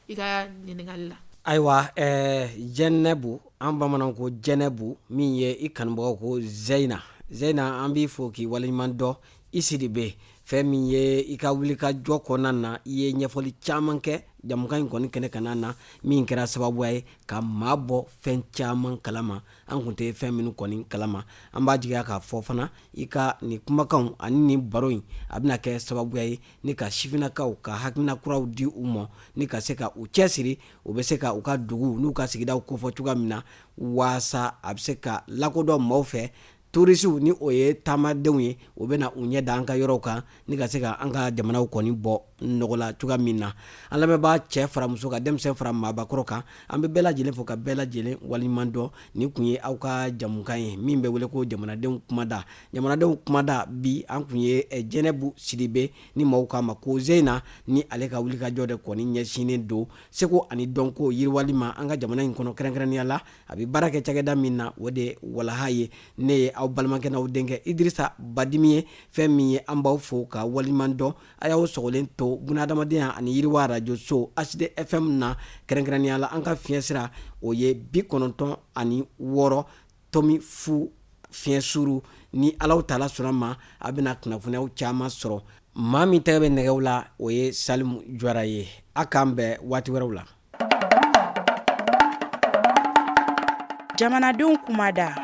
i ka ɲininkali la. Ayiwa, Jɛnɛbu, an bamananw ko Jɛnɛbu, min ye i kanubagaw ko Zeyina. Zeyina, an b'i fo k'i waleɲuman dɔn. I Sidibe, fɛn min ye i ka wulikajɔ kɔnɔna na, i ye ɲɛfɔli caman kɛ jamukan in kɔni kɛnɛ kana na, min kɛra sababu ye ka maa bɔ fɛn caman kalama, an kun tɛ fɛn minnu kɔni kalama. An b'a jigiya k'a fɔ fana, i ka nin kumakanw ani nin baro in, a bɛna kɛ sababuya ye ni ka sifinnakaw ka hakilina kuraw di u ma, ni ka se ka u cɛsiri, u bɛ se ka u ka dugu n'u ka sigidaw kofɔ cogoya min na, waasa a bɛ se ka lakodɔn maaw fɛ. Turisiw, ni o ye taamadenw ye, o bɛna u ɲɛ da an ka yɔrɔw kan ni ka se ka an ka jamanaw kɔni bɔ nɔgɔ la cogoya min na. An lamɛnbaa, cɛ fara muso kan, denmisɛn fara maabakɔrɔ kan, an bɛ bɛɛ lajɛlen fo ka bɛɛ lajɛlen waleɲuman dɔn. Nin kun ye aw ka jamukan ye min bɛ wele ko jamanadenw kumada. Jamanadenw kumada bi, an kun ye Jɛnɛbu Sidibe, ni maaw k'a ma ko Zeyina, ni ale ka wulikajɔ de kɔni ɲɛsinnen don seko ani dɔnko yiriwali ma an ka jamana in kɔnɔ, kɛrɛnkɛrɛnnenya la a bɛ baara kɛ cakɛda min na, o de ye Walaha ye. Ne ye aw balimakɛ n'aw denkɛ Idirisa Badimi ye. Fɛn min ye, an b'aw fo ka waleɲuman dɔn. A y'aw sɔgɔlen to bunahadamadenya ani yiriwa arajoso HD FM na, kɛrɛnkɛrɛnnenya la an ka fiɲɛ sira, o ye 96.0 fiɲɛ suru. Ni Alahu taala sɔnna ma, a bɛna kunnafoniyaw caman sɔrɔ. Maa min tɛgɛ bɛ nɛgɛw la, o ye Salimu Jawara ye. A k'an bɛn waati wɛrɛw la. Jamanadenw kumada.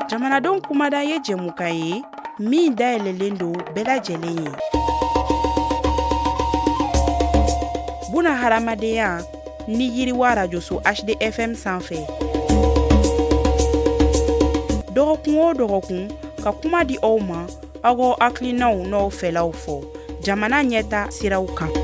Jamanadenw kumada ye jɛmukan ye min dayɛlɛlen don bɛɛ lajɛlen ye. Buna hadamadenya ni yiriwa arajoso HD FM sanfɛ. Dɔgɔkun o dɔgɔkun, ka kuma di aw ma, aw ka hakilinaw n'aw fɛlaw fɔ jamana ɲɛta siraw kan.